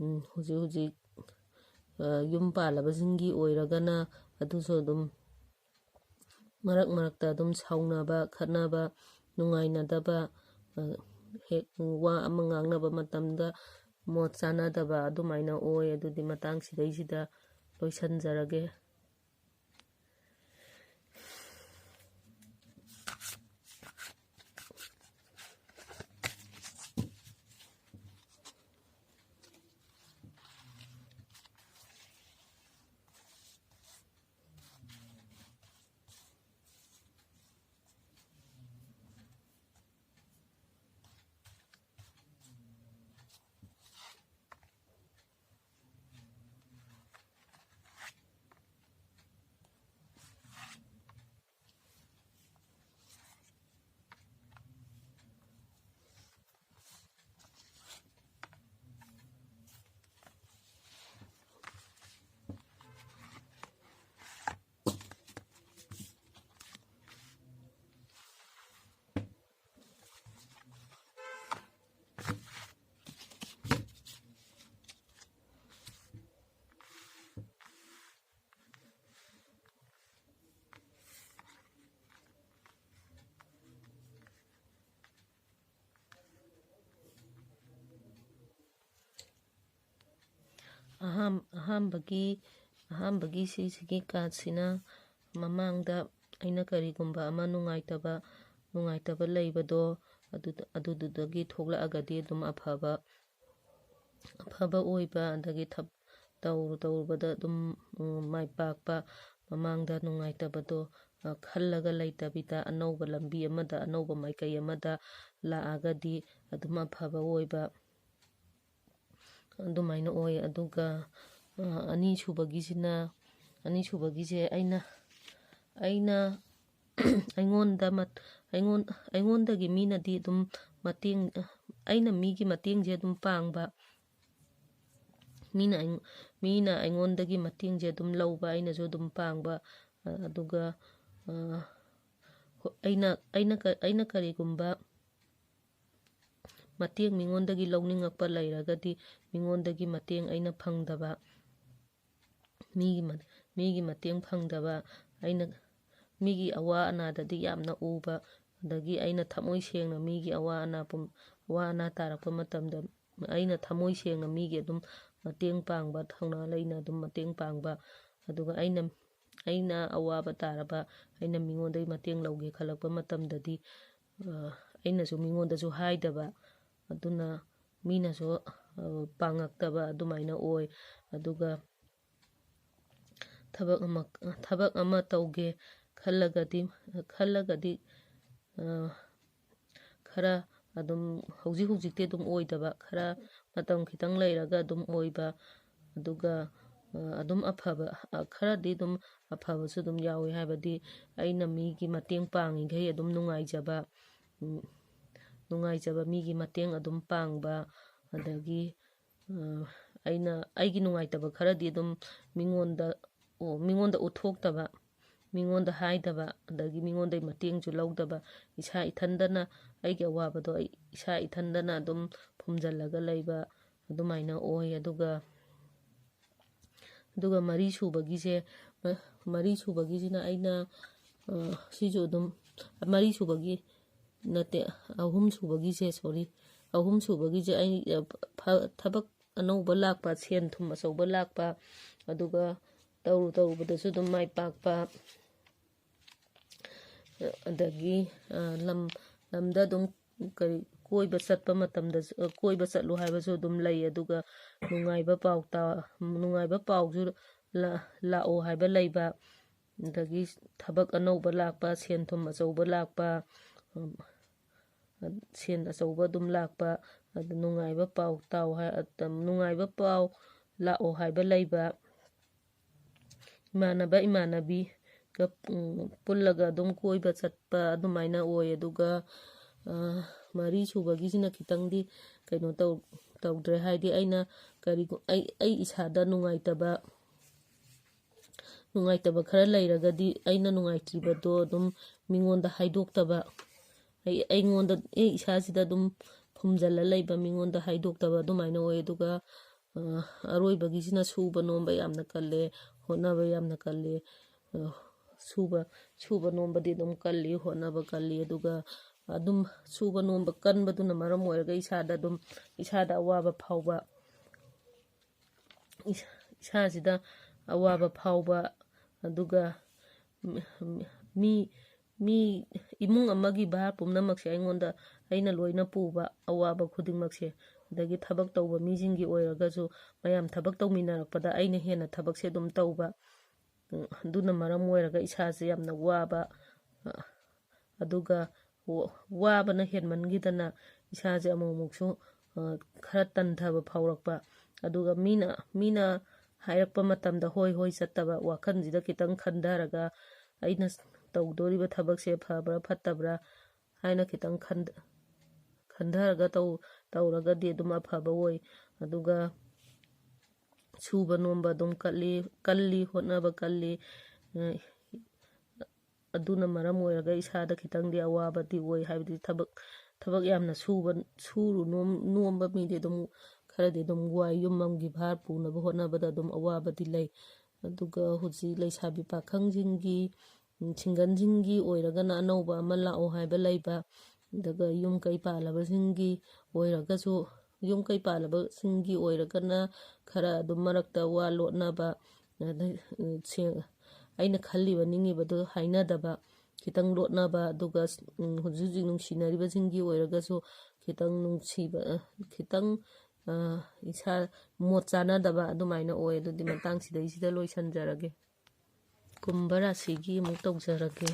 ꯎꯝ, ꯍꯧꯖꯤꯛ ꯍꯧꯖꯤꯛ, ꯑ, ꯌꯨꯝ ꯄꯥꯜꯂꯕꯁꯤꯡꯒꯤ ꯑꯣꯏꯔꯒꯅ ꯑꯗꯨꯁꯨ ꯑꯗꯨꯝ ꯃꯔꯛ ꯃꯔꯛꯇ ꯑꯗꯨꯝ ꯁꯥꯎꯅꯕ, ꯈꯠꯅꯕ, ꯅꯨꯡꯉꯥꯏꯅꯗꯕ, ꯑ, ꯍꯦꯛ ꯋꯥ ꯑꯃ ꯉꯥꯡꯅꯕ ꯃꯇꯝꯗ ꯃꯣꯠ ꯆꯥꯅꯗꯕ ꯑꯗꯨꯃꯥꯏꯅ ꯑꯣꯏ꯫ ꯑꯗꯨꯗꯤ ꯃꯇꯥꯡ ꯁꯤꯗꯩꯁꯤꯗ ꯂꯣꯏꯁꯤꯟꯖꯔꯒꯦ꯫ ꯑꯍꯥꯝ ꯑꯍꯥꯝꯕꯒꯤ ꯑꯍꯥꯝꯕꯒꯤ ꯁꯤꯁꯤꯒꯤ ꯀꯥꯔꯠꯁꯤꯅ ꯃꯃꯥꯡꯗ ꯑꯩꯅ ꯀꯔꯤꯒꯨꯝꯕ ꯑꯃ ꯅꯨꯡꯉꯥꯏꯇꯕ ꯅꯨꯡꯉꯥꯏꯇꯕ ꯂꯩꯕꯗꯣ ꯑꯗꯨꯗ ꯑꯗꯨꯗꯨꯗꯒꯤ ꯊꯣꯛꯂꯛꯑꯒꯗꯤ ꯑꯗꯨꯝ ꯑꯐꯕ ꯑꯐꯕ ꯑꯣꯏꯕ, ꯑꯗꯒꯤ ꯊꯕ ꯇꯧꯔꯨ ꯇꯧꯔꯨꯕꯗ ꯑꯗꯨꯝ ꯃꯥꯏ ꯄꯥꯛꯄ, ꯃꯃꯥꯡꯗ ꯅꯨꯡꯉꯥꯏꯇꯕꯗꯣ ꯈꯜꯂꯒ ꯂꯩꯇꯕꯤꯗ ꯑꯅꯧꯕ ꯂꯝꯕꯤ ꯑꯃꯗ ꯑꯅꯧꯕ ꯃꯥꯏꯀꯩ ꯑꯃꯗ ꯂꯥꯛꯑꯒꯗꯤ ꯑꯗꯨꯝ ꯑꯐꯕ ꯑꯣꯏꯕ꯫ ꯑꯗꯨꯃꯥꯏꯅ ꯑꯣꯏ꯫ ꯑꯗꯨꯒ ꯑꯅꯤꯁꯨꯕꯒꯤꯁꯤꯅ ꯑꯅꯤꯁꯨꯕꯒꯤꯁꯦ ꯑꯩꯅ ꯑꯩꯅ ꯑꯩꯉꯣꯟꯗ ꯑꯩꯉꯣꯟ ꯑꯩꯉꯣꯟꯗꯒꯤ ꯃꯤꯅꯗꯤ ꯑꯗꯨꯝ ꯃꯇꯦꯡ ꯑꯩꯅ ꯃꯤꯒꯤ ꯃꯇꯦꯡꯁꯦ ꯑꯗꯨꯝ ꯄꯥꯡꯕ꯫ ꯃꯤꯅ ꯃꯤꯅ ꯑꯩꯉꯣꯟꯗꯒꯤ ꯃꯇꯦꯡꯁꯦ ꯑꯗꯨꯝ ꯂꯧꯕ, ꯑꯩꯅꯁꯨ ꯑꯗꯨꯝ ꯄꯥꯡꯕ꯫ ꯑꯗꯨꯒ ꯑꯩꯅ ꯑꯩꯅ ꯑꯩꯅ ꯀꯔꯤꯒꯨꯝꯕ ꯃꯇꯦꯡ ꯃꯤꯉꯣꯟꯗꯒꯤ ꯂꯧꯅꯤꯡꯉꯛꯄ ꯂꯩꯔꯒꯗꯤ ꯃꯤꯉꯣꯟꯗꯒꯤ ꯃꯇꯦꯡ ꯑꯩꯅ ꯐꯪꯗꯕ, ꯃꯤꯒꯤ ꯃꯤꯒꯤ ꯃꯇꯦꯡ ꯐꯪꯗꯕ, ꯑꯩꯅ ꯃꯤꯒꯤ ꯑꯋꯥ ꯑꯅꯥꯗꯗꯤ ꯌꯥꯝꯅ ꯎꯕ, ꯑꯗꯒꯤ ꯑꯩꯅ ꯊꯃꯣꯏ ꯁꯦꯡꯅ ꯃꯤꯒꯤ ꯑꯋꯥ ꯑꯅꯥ ꯑꯋꯥ ꯑꯅꯥ ꯇꯥꯔꯛꯄ ꯃꯇꯝꯗ ꯑꯩꯅ ꯊꯃꯣꯏ ꯁꯦꯡꯅ ꯃꯤꯒꯤ ꯑꯗꯨꯝ ꯃꯇꯦꯡ ꯄꯥꯡꯕ, ꯊꯧꯅꯥ ꯂꯩꯅ ꯑꯗꯨꯝ ꯃꯇꯦꯡ ꯄꯥꯡꯕ꯫ ꯑꯗꯨꯒ ꯑꯩꯅ ꯑꯩꯅ ꯑꯋꯥꯕ ꯇꯥꯔꯕ, ꯑꯩꯅ ꯃꯤꯉꯣꯟꯗꯒꯤ ꯃꯇꯦꯡ ꯂꯧꯒꯦ ꯈꯜꯂꯛꯄ ꯃꯇꯝꯗꯗꯤ ꯑꯩꯅꯁꯨ ꯃꯤꯉꯣꯟꯗꯁꯨ ꯍꯥꯏꯗꯕ, ꯑꯗꯨꯅ ꯃꯤꯅꯁꯨ ꯄꯥꯡꯉꯛꯇꯕ ꯑꯗꯨꯃꯥꯏꯅ ꯑꯣꯏ꯫ ꯑꯗꯨꯒ ꯊꯕꯛ ꯑꯃ ꯊꯕꯛ ꯑꯃ ꯇꯧꯒꯦ ꯈꯜꯂꯒꯗꯤ ꯈꯜꯂꯒꯗꯤ ꯈꯔ ꯑꯗꯨꯝ ꯍꯧꯖꯤꯛ ꯍꯧꯖꯤꯛꯇꯤ ꯑꯗꯨꯝ ꯑꯣꯏꯗꯕ, ꯈꯔ ꯃꯇꯝ ꯈꯤꯇꯪ ꯂꯩꯔꯒ ꯑꯗꯨꯝ ꯑꯣꯏꯕ꯫ ꯑꯗꯨꯒ ꯑꯗꯨꯝ ꯑꯐꯕ ꯈꯔꯗꯤ ꯑꯗꯨꯝ ꯑꯐꯕꯁꯨ ꯑꯗꯨꯝ ꯌꯥꯎꯋꯤ꯫ ꯍꯥꯏꯕꯗꯤ ꯑꯩꯅ ꯃꯤꯒꯤ ꯃꯇꯦꯡ ꯄꯥꯡꯉꯤꯈꯩ ꯑꯗꯨꯝ ꯅꯨꯡꯉꯥꯏꯖꯕ, ꯅꯨꯡꯉꯥꯏꯖꯕ, ꯃꯤꯒꯤ ꯃꯇꯦꯡ ꯑꯗꯨꯝ ꯄꯥꯡꯕ, ꯑꯗꯒꯤ ꯑꯩꯅ ꯑꯩꯒꯤ ꯅꯨꯡꯉꯥꯏꯇꯕ ꯈꯔꯗꯤ ꯑꯗꯨꯝ ꯃꯤꯉꯣꯟꯗ ꯃꯤꯉꯣꯟꯗ ꯎꯠꯊꯣꯛꯇꯕ, ꯃꯤꯉꯣꯟꯗ ꯍꯥꯏꯗꯕ, ꯑꯗꯒꯤ ꯃꯤꯉꯣꯟꯗꯒꯤ ꯃꯇꯦꯡꯁꯨ ꯂꯧꯗꯕ, ꯏꯁꯥ ꯏꯊꯟꯗꯅ ꯑꯩꯒꯤ ꯑꯋꯥꯕꯗꯣ ꯑꯩ ꯏꯁꯥ ꯏꯊꯟꯗꯅ ꯑꯗꯨꯝ ꯐꯨꯝꯖꯤꯜꯂꯒ ꯂꯩꯕ ꯑꯗꯨꯃꯥꯏꯅ ꯑꯣꯏ꯫ ꯑꯗꯨꯒ ꯑꯗꯨꯒ ꯃꯔꯤ ꯁꯨꯕꯒꯤꯁꯦ ꯃꯔꯤ ꯁꯨꯕꯒꯤꯁꯤꯅ ꯑꯩꯅ ꯁꯤꯁꯨ ꯑꯗꯨꯝ ꯃꯔꯤ ꯁꯨꯕꯒꯤ ꯅꯠꯇꯦ, ꯑꯍꯨꯝ ꯁꯨꯕꯒꯤꯁꯦ, ꯁꯣꯔꯤ, ꯑꯍꯨꯝ ꯁꯨꯕꯒꯤꯁꯦ ꯑꯩ ꯊꯕꯛ ꯑꯅꯧꯕ ꯂꯥꯛꯄ, ꯁꯦꯟ ꯊꯨꯝ ꯑꯆꯧꯕ ꯂꯥꯛꯄ, ꯑꯗꯨꯒ ꯇꯧꯔꯨ ꯇꯧꯔꯨꯕꯗꯁꯨ ꯑꯗꯨꯝ ꯃꯥꯏ ꯄꯥꯛꯄ, ꯑꯗꯒꯤ, ꯑ, ꯂꯝ, ꯂꯝꯗ ꯑꯗꯨꯝ ꯀꯔꯤ, ꯀꯣꯏꯕ ꯆꯠꯄ ꯃꯇꯝꯗꯁꯨ, ꯑ, ꯀꯣꯏꯕ ꯆꯠꯂꯨ ꯍꯥꯏꯕꯁꯨ ꯑꯗꯨꯝ ꯂꯩ꯫ ꯑꯗꯨꯒ ꯅꯨꯡꯉꯥꯏꯕ ꯄꯥꯎ ꯇꯥ-, ꯅꯨꯡꯉꯥꯏꯕ ꯄꯥꯎꯁꯨ ꯂꯥ-, ꯂꯥꯛꯑꯣ ꯍꯥꯏꯕ ꯂꯩꯕ, ꯑꯗꯒꯤ ꯊꯕꯛ ꯑꯅꯧꯕ ꯂꯥꯛꯄ, ꯁꯦꯟ ꯊꯨꯝ ꯑꯆꯧꯕ ꯂꯥꯛꯄ, ꯎꯝ, ꯁꯦꯟ ꯑꯆꯧꯕ ꯑꯗꯨꯝ ꯂꯥꯛꯄ, ꯑꯗꯨ ꯅꯨꯡꯉꯥꯏꯕ ꯄꯥꯎ ꯇꯥꯎ ꯍꯥꯏ-, ꯅꯨꯡꯉꯥꯏꯕ ꯄꯥꯎ ꯂꯥꯛꯑꯣ ꯍꯥꯏꯕ ꯂꯩꯕ, ꯏꯃꯥꯟꯅꯕ ꯏꯃꯥꯟꯅꯕꯤꯒ, ꯎꯝ, ꯄꯨꯜꯂꯒ ꯑꯗꯨꯝ ꯀꯣꯏꯕ ꯆꯠꯄ ꯑꯗꯨꯃꯥꯏꯅ ꯑꯣꯏ꯫ ꯑꯗꯨꯒ, ꯑ, ꯃꯔꯤ ꯁꯨꯕꯒꯤꯁꯤꯅ ꯈꯤꯇꯪꯗꯤ ꯀꯩꯅꯣ ꯇꯧ-, ꯇꯧꯗ꯭ꯔꯦ꯫ ꯍꯥꯏꯗꯤ ꯑꯩꯅ ꯀꯔꯤꯒꯨ-, ꯑꯩ, ꯑꯩ ꯏꯁꯥꯗ ꯅꯨꯡꯉꯥꯏꯇꯕ, ꯅꯨꯡꯉꯥꯏꯇꯕ ꯈꯔ ꯂꯩꯔꯒꯗꯤ ꯑꯩꯅ ꯅꯨꯡꯉꯥꯏꯇ꯭ꯔꯤꯕꯗꯣ ꯑꯗꯨꯝ ꯃꯤꯉꯣꯟꯗ ꯍꯥꯏꯗꯣꯛꯇꯕ, ꯑꯩ, ꯑꯩꯉꯣꯟꯗ, ꯑꯩ ꯏꯁꯥꯁꯤꯗ ꯑꯗꯨꯝ ꯐꯨꯝꯖꯜꯂ ꯂꯩꯕ, ꯃꯤꯉꯣꯟꯗ ꯍꯥꯏꯗꯣꯛꯇꯕ ꯑꯗꯨꯃꯥꯏꯅ ꯑꯣꯏ꯫ ꯑꯗꯨꯒ, ꯑ, ꯑꯔꯣꯏꯕꯒꯤꯁꯤꯅ ꯁꯨꯕ ꯅꯣꯝꯕ ꯌꯥꯝꯅ ꯀꯜꯂꯦ, ꯍꯣꯠꯅꯕ ꯌꯥꯝꯅ ꯀꯜꯂꯦ꯫ ꯑ, ꯁꯨꯕ, ꯁꯨꯕ ꯅꯣꯝꯕꯗꯤ ꯑꯗꯨꯝ ꯀꯜꯂꯤ, ꯍꯣꯠꯅꯕ ꯀꯜꯂꯤ꯫ ꯑꯗꯨꯒ ꯑꯗꯨꯝ ꯁꯨꯕ ꯅꯣꯝꯕ ꯀꯟꯕꯗꯨꯅ ꯃꯔꯝ ꯑꯣꯏꯔꯒ ꯏꯁꯥꯗ ꯑꯗꯨꯝ, ꯏꯁꯥꯗ ꯑꯋꯥꯕ ꯐꯥꯎꯕ, ꯏꯁꯥ-, ꯏꯁꯥꯁꯤꯗ ꯑꯋꯥꯕ ꯐꯥꯎꯕ, ꯑꯗꯨꯒ ꯃꯤ, ꯃꯤ, ꯏꯃꯨꯡ ꯑꯃꯒꯤ ꯚꯥꯔ ꯄꯨꯝꯅꯃꯛꯁꯦ ꯑꯩꯉꯣꯟꯗ, ꯑꯩꯅ ꯂꯣꯏꯅ ꯄꯨꯕ, ꯑꯋꯥꯕ ꯈꯨꯗꯤꯡꯃꯛꯁꯦ꯫ ꯑꯗꯒꯤ ꯊꯕꯛ ꯇꯧꯕ ꯃꯤꯁꯤꯡꯒꯤ ꯑꯣꯏꯔꯒꯁꯨ, ꯃꯌꯥꯝ ꯊꯕꯛ ꯇꯧꯃꯤꯟꯅꯔꯛꯄꯗ ꯑꯩꯅ ꯍꯦꯟꯅ ꯊꯕꯛꯁꯦ ꯑꯗꯨꯝ ꯇꯧꯕ꯫ ꯎꯝ, ꯑꯗꯨꯅ ꯃꯔꯝ ꯑꯣꯏꯔꯒ ꯏꯁꯥꯁꯦ ꯌꯥꯝꯅ ꯋꯥꯕ, ꯑ, ꯑꯗꯨꯒ ꯋꯥ-, ꯋꯥꯕꯅ ꯍꯦꯟꯃꯟꯈꯤꯗꯅ ꯏꯁꯥꯁꯦ ꯑꯃꯨꯛꯃꯨꯛꯁꯨ, ꯑ, ꯈꯔ ꯇꯟꯊꯕ ꯐꯥꯎꯔꯛꯄ꯫ ꯑꯗꯨꯒ ꯃꯤꯅ, ꯃꯤꯅ ꯍꯥꯏꯔꯛꯄ ꯃꯇꯝꯗ ꯍꯣꯏ ꯍꯣꯏ ꯆꯠꯇꯕ, ꯋꯥꯈꯜꯁꯤꯗ ꯈꯤꯇꯪ ꯈꯟꯊꯔꯒ ꯑꯩꯅ ꯇꯧꯗꯣꯔꯤꯕ ꯊꯕꯛꯁꯦ ꯐꯕ꯭ꯔꯥ ꯐꯠꯇꯕ꯭ꯔꯥ ꯍꯥꯏꯅ ꯈꯤꯇꯪ ꯈꯟ-, ꯈꯟꯊꯔꯒ ꯇꯧ-, ꯇꯧꯔꯒꯗꯤ ꯑꯗꯨꯝ ꯑꯐꯕ ꯑꯣꯏ꯫ ꯑꯗꯨꯒ ꯁꯨꯕ ꯅꯣꯝꯕ ꯑꯗꯨꯝ ꯀꯜꯂꯤ, ꯀꯜꯂꯤ, ꯍꯣꯠꯅꯕ ꯀꯜꯂꯤ꯫ ꯑ, ꯑꯗꯨꯅ ꯃꯔꯝ ꯑꯣꯏꯔꯒ ꯏꯁꯥꯗ ꯈꯤꯇꯪꯗꯤ ꯑꯋꯥꯕꯗꯤ ꯑꯣꯏ꯫ ꯍꯥꯏꯕꯗꯤ ꯊꯕꯛ, ꯊꯕꯛ ꯌꯥꯝꯅ ꯁꯨꯕ, ꯁꯨꯔꯨ ꯅꯣꯝ-, ꯅꯣꯝꯕ ꯃꯤꯗꯤ ꯑꯗꯨꯝ ꯈꯔꯗꯤ ꯑꯗꯨꯝ ꯋꯥꯏ, ꯌꯨꯝ ꯑꯃꯒꯤ ꯚꯥꯔ ꯄꯨꯅꯕ ꯍꯣꯠꯅꯕꯗ ꯑꯗꯨꯝ ꯑꯋꯥꯕꯗꯤ ꯂꯩ꯫ ꯑꯗꯨꯒ ꯍꯧꯖꯤꯛ ꯂꯩꯁꯥꯕꯤ ꯄꯥꯈꯪꯁꯤꯡꯒꯤ, ꯁꯤꯡꯒꯜꯁꯤꯡꯒꯤ ꯑꯣꯏꯔꯒꯅ ꯑꯅꯧꯕ ꯑꯃ ꯂꯥꯛꯑꯣ ꯍꯥꯏꯕ ꯂꯩꯕ, ꯑꯗꯨꯒ ꯌꯨꯝ ꯀꯩ ꯄꯥꯜꯂꯕꯁꯤꯡꯒꯤ ꯑꯣꯏꯔꯒꯁꯨ ꯌꯨꯝ ꯀꯩ ꯄꯥꯜꯂꯕꯁꯤꯡꯒꯤ ꯑꯣꯏꯔꯒꯅ ꯈꯔ ꯑꯗꯨꯝ ꯃꯔꯛꯇ ꯋꯥ ꯂꯣꯠꯅꯕ, ꯑꯗꯩ, ꯁꯦ-, ꯑꯩꯅ ꯈꯜꯂꯤꯕ ꯅꯤꯡꯉꯤꯕꯗꯨ ꯍꯥꯏꯅꯗꯕ, ꯈꯤꯇꯪ ꯂꯣꯠꯅꯕ, ꯑꯗꯨꯒ, ꯎꯝ, ꯍꯧꯖꯤꯛ ꯍꯧꯖꯤꯛ ꯅꯨꯡꯁꯤꯅꯔꯤꯕꯁꯤꯡꯒꯤ ꯑꯣꯏꯔꯒꯁꯨ ꯈꯤꯇꯪ ꯅꯨꯡꯁꯤꯕ, ꯑ, ꯈꯤꯇꯪ, ꯑ, ꯏꯁꯥ ꯃꯣꯠ ꯆꯥꯅꯗꯕ ꯑꯗꯨꯃꯥꯏꯅ ꯑꯣꯏ꯫ ꯑꯗꯨꯗꯤ ꯃꯇꯥꯡ ꯁꯤꯗꯩꯁꯤꯗ ꯂꯣꯏꯁꯤꯟꯖꯔꯒꯦ꯫ ꯀꯨꯝꯚ ꯔꯥꯁꯤꯒꯤ ꯑꯃꯨꯛ ꯇꯧꯖꯔꯒꯦ꯫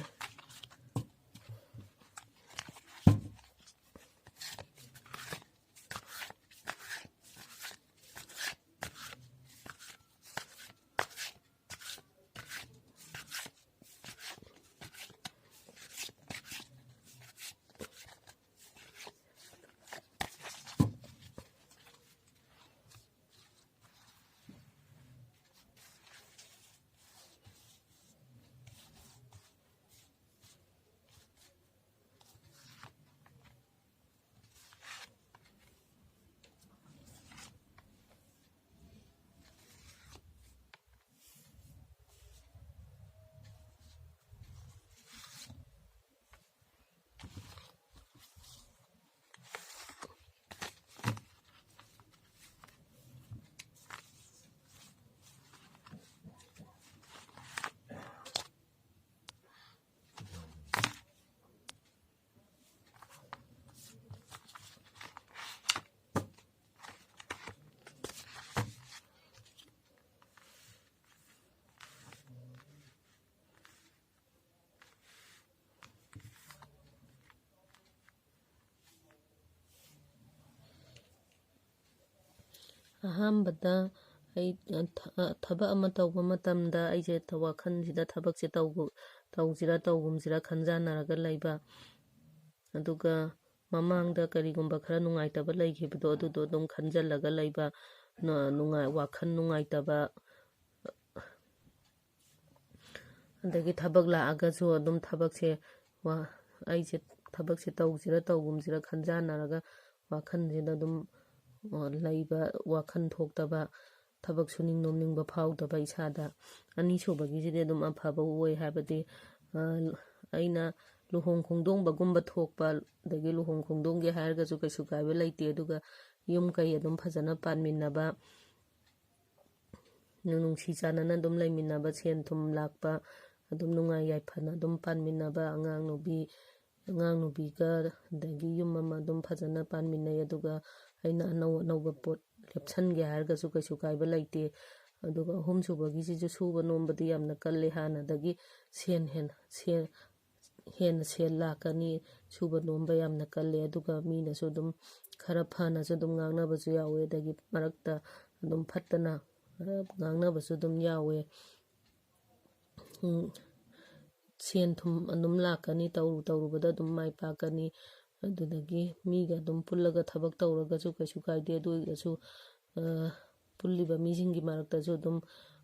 ꯑꯍꯥꯟꯕꯗ ꯑꯩ, ꯑ, ꯊ-, ꯑ, ꯊꯕꯛ ꯑꯃ ꯇꯧꯕ ꯃꯇꯝꯗ ꯑꯩꯁꯦ ꯊ-, ꯋꯥꯈꯜꯁꯤꯗ ꯊꯕꯛꯁꯦ ꯇꯧꯒ-, ꯇꯧꯁꯤꯔꯥ ꯇꯧꯒꯨꯝꯁꯤꯔꯥ ꯈꯟꯖꯥꯟꯅꯔꯒ ꯂꯩꯕ꯫ ꯑꯗꯨꯒ ꯃꯃꯥꯡꯗ ꯀꯔꯤꯒꯨꯝꯕ ꯈꯔ ꯅꯨꯡꯉꯥꯏꯇꯕ ꯂꯩꯈꯤꯕꯗꯣ ꯑꯗꯨꯗꯣ ꯑꯗꯨꯝ ꯈꯟꯖꯤꯜꯂꯒ ꯂꯩꯕ, ꯅ-, ꯅꯨꯡꯉꯥꯏ-, ꯋꯥꯈꯜ ꯅꯨꯡꯉꯥꯏꯇꯕ, ꯑꯗꯒꯤ ꯊꯕꯛ ꯂꯥꯛꯑꯒꯁꯨ ꯑꯗꯨꯝ ꯊꯕꯛꯁꯦ ꯋꯥ-, ꯑꯩꯁꯦ ꯊꯕꯛꯁꯦ ꯇꯧꯁꯤꯔꯥ ꯇꯧꯒꯨꯝꯁꯤꯔꯥ ꯈꯟꯖꯥꯟꯅꯔꯒ ꯋꯥꯈꯜꯁꯤꯗ ꯑꯗꯨꯝ, ꯑ, ꯂꯩꯕ, ꯋꯥꯈꯜ ꯊꯣꯛꯇꯕ, ꯊꯕꯛ ꯁꯨꯅꯤꯡ ꯅꯣꯝꯅꯤꯡꯕ ꯐꯥꯎꯗꯕ ꯏꯁꯥꯗ꯫ ꯑꯅꯤꯁꯨꯕꯒꯤꯁꯤꯗꯤ ꯑꯗꯨꯝ ꯑꯐꯕ ꯑꯣꯏ, ꯍꯥꯏꯕꯗꯤ, ꯑ, ꯑꯩꯅ ꯂꯨꯍꯣꯡ ꯈꯣꯡꯗꯣꯡꯕꯒꯨꯝꯕ ꯊꯣꯛꯄ, ꯑꯗꯒꯤ ꯂꯨꯍꯣꯡ ꯈꯣꯡꯗꯣꯡꯒꯦ ꯍꯥꯏꯔꯒꯁꯨ ꯀꯩꯁꯨ ꯀꯥꯏꯕ ꯂꯩꯇꯦ꯫ ꯑꯗꯨꯒ ꯌꯨꯝ ꯀꯩ ꯑꯗꯨꯝ ꯐꯖꯅ ꯄꯥꯟꯃꯤꯟꯅꯕ, ꯅꯨꯡꯁꯤ ꯆꯥꯟꯅꯅ ꯑꯗꯨꯝ ꯂꯩꯃꯤꯟꯅꯕ, ꯁꯦꯟ ꯊꯨꯝ ꯂꯥꯛꯄ, ꯑꯗꯨꯝ ꯅꯨꯡꯉꯥꯏ ꯌꯥꯏꯐꯅ ꯑꯗꯨꯝ ꯄꯥꯟꯃꯤꯟꯅꯕ, ꯑꯉꯥꯡ ꯅꯨꯄꯤ, ꯑꯉꯥꯡ ꯅꯨꯄꯤꯒ, ꯑꯗꯒꯤ ꯌꯨꯝ ꯑꯃ ꯑꯗꯨꯝ ꯐꯖꯅ ꯄꯥꯟꯃꯤꯟꯅꯩ꯫ ꯑꯗꯨꯒ ꯑꯩꯅ ꯑꯅꯧ ꯑꯅꯧꯕ ꯄꯣꯠ ꯂꯦꯞꯁꯟꯒꯦ ꯍꯥꯏꯔꯒꯁꯨ ꯀꯩꯁꯨ ꯀꯥꯏꯕ ꯂꯩꯇꯦ꯫ ꯑꯗꯨꯒ ꯑꯍꯨꯝꯁꯨꯕꯒꯤꯁꯤꯁꯨ ꯁꯨꯕ ꯅꯣꯝꯕꯗꯤ ꯌꯥꯝꯅ ꯀꯜꯂꯦ꯫ ꯍꯥꯟꯅꯗꯒꯤ ꯁꯦꯟ ꯍꯦꯟ-, ꯁꯦꯟ, ꯍꯦꯟꯅ ꯁꯦꯜ ꯂꯥꯛꯀꯅꯤ, ꯁꯨꯕ ꯅꯣꯝꯕ ꯌꯥꯝꯅ ꯀꯜꯂꯦ꯫ ꯑꯗꯨꯒ ꯃꯤꯅꯁꯨ ꯑꯗꯨꯝ ꯈꯔ ꯐꯅꯁꯨ ꯑꯗꯨꯝ ꯉꯥꯡꯅꯕꯁꯨ ꯌꯥꯎꯋꯦ, ꯑꯗꯒꯤ ꯃꯔꯛꯇ ꯑꯗꯨꯝ ꯐꯠꯇꯅ, ꯑ, ꯉꯥꯡꯅꯕꯁꯨ ꯑꯗꯨꯝ ꯌꯥꯎꯋꯦ꯫ ꯎꯝ, ꯁꯦꯟ ꯊꯨꯝ ꯑꯗꯨꯝ ꯂꯥꯛꯀꯅꯤ, ꯇꯧꯔꯨ ꯇꯧꯔꯨꯕꯗ ꯑꯗꯨꯝ ꯃꯥꯏ ꯄꯥꯛꯀꯅꯤ꯫ ꯑꯗꯨꯗꯒꯤ ꯃꯤꯒ ꯑꯗꯨꯝ ꯄꯨꯜꯂꯒ ꯊꯕꯛ ꯇꯧꯔꯒꯁꯨ ꯀꯩꯁꯨ ꯀꯥꯏꯗꯦ꯫ ꯑꯗꯨ ꯑꯣꯏꯔꯒꯁꯨ, ꯑ, ꯄꯨꯜꯂꯤꯕ ꯃꯤꯁꯤꯡꯒꯤ ꯃꯔꯛꯇꯁꯨ ꯑꯗꯨꯝ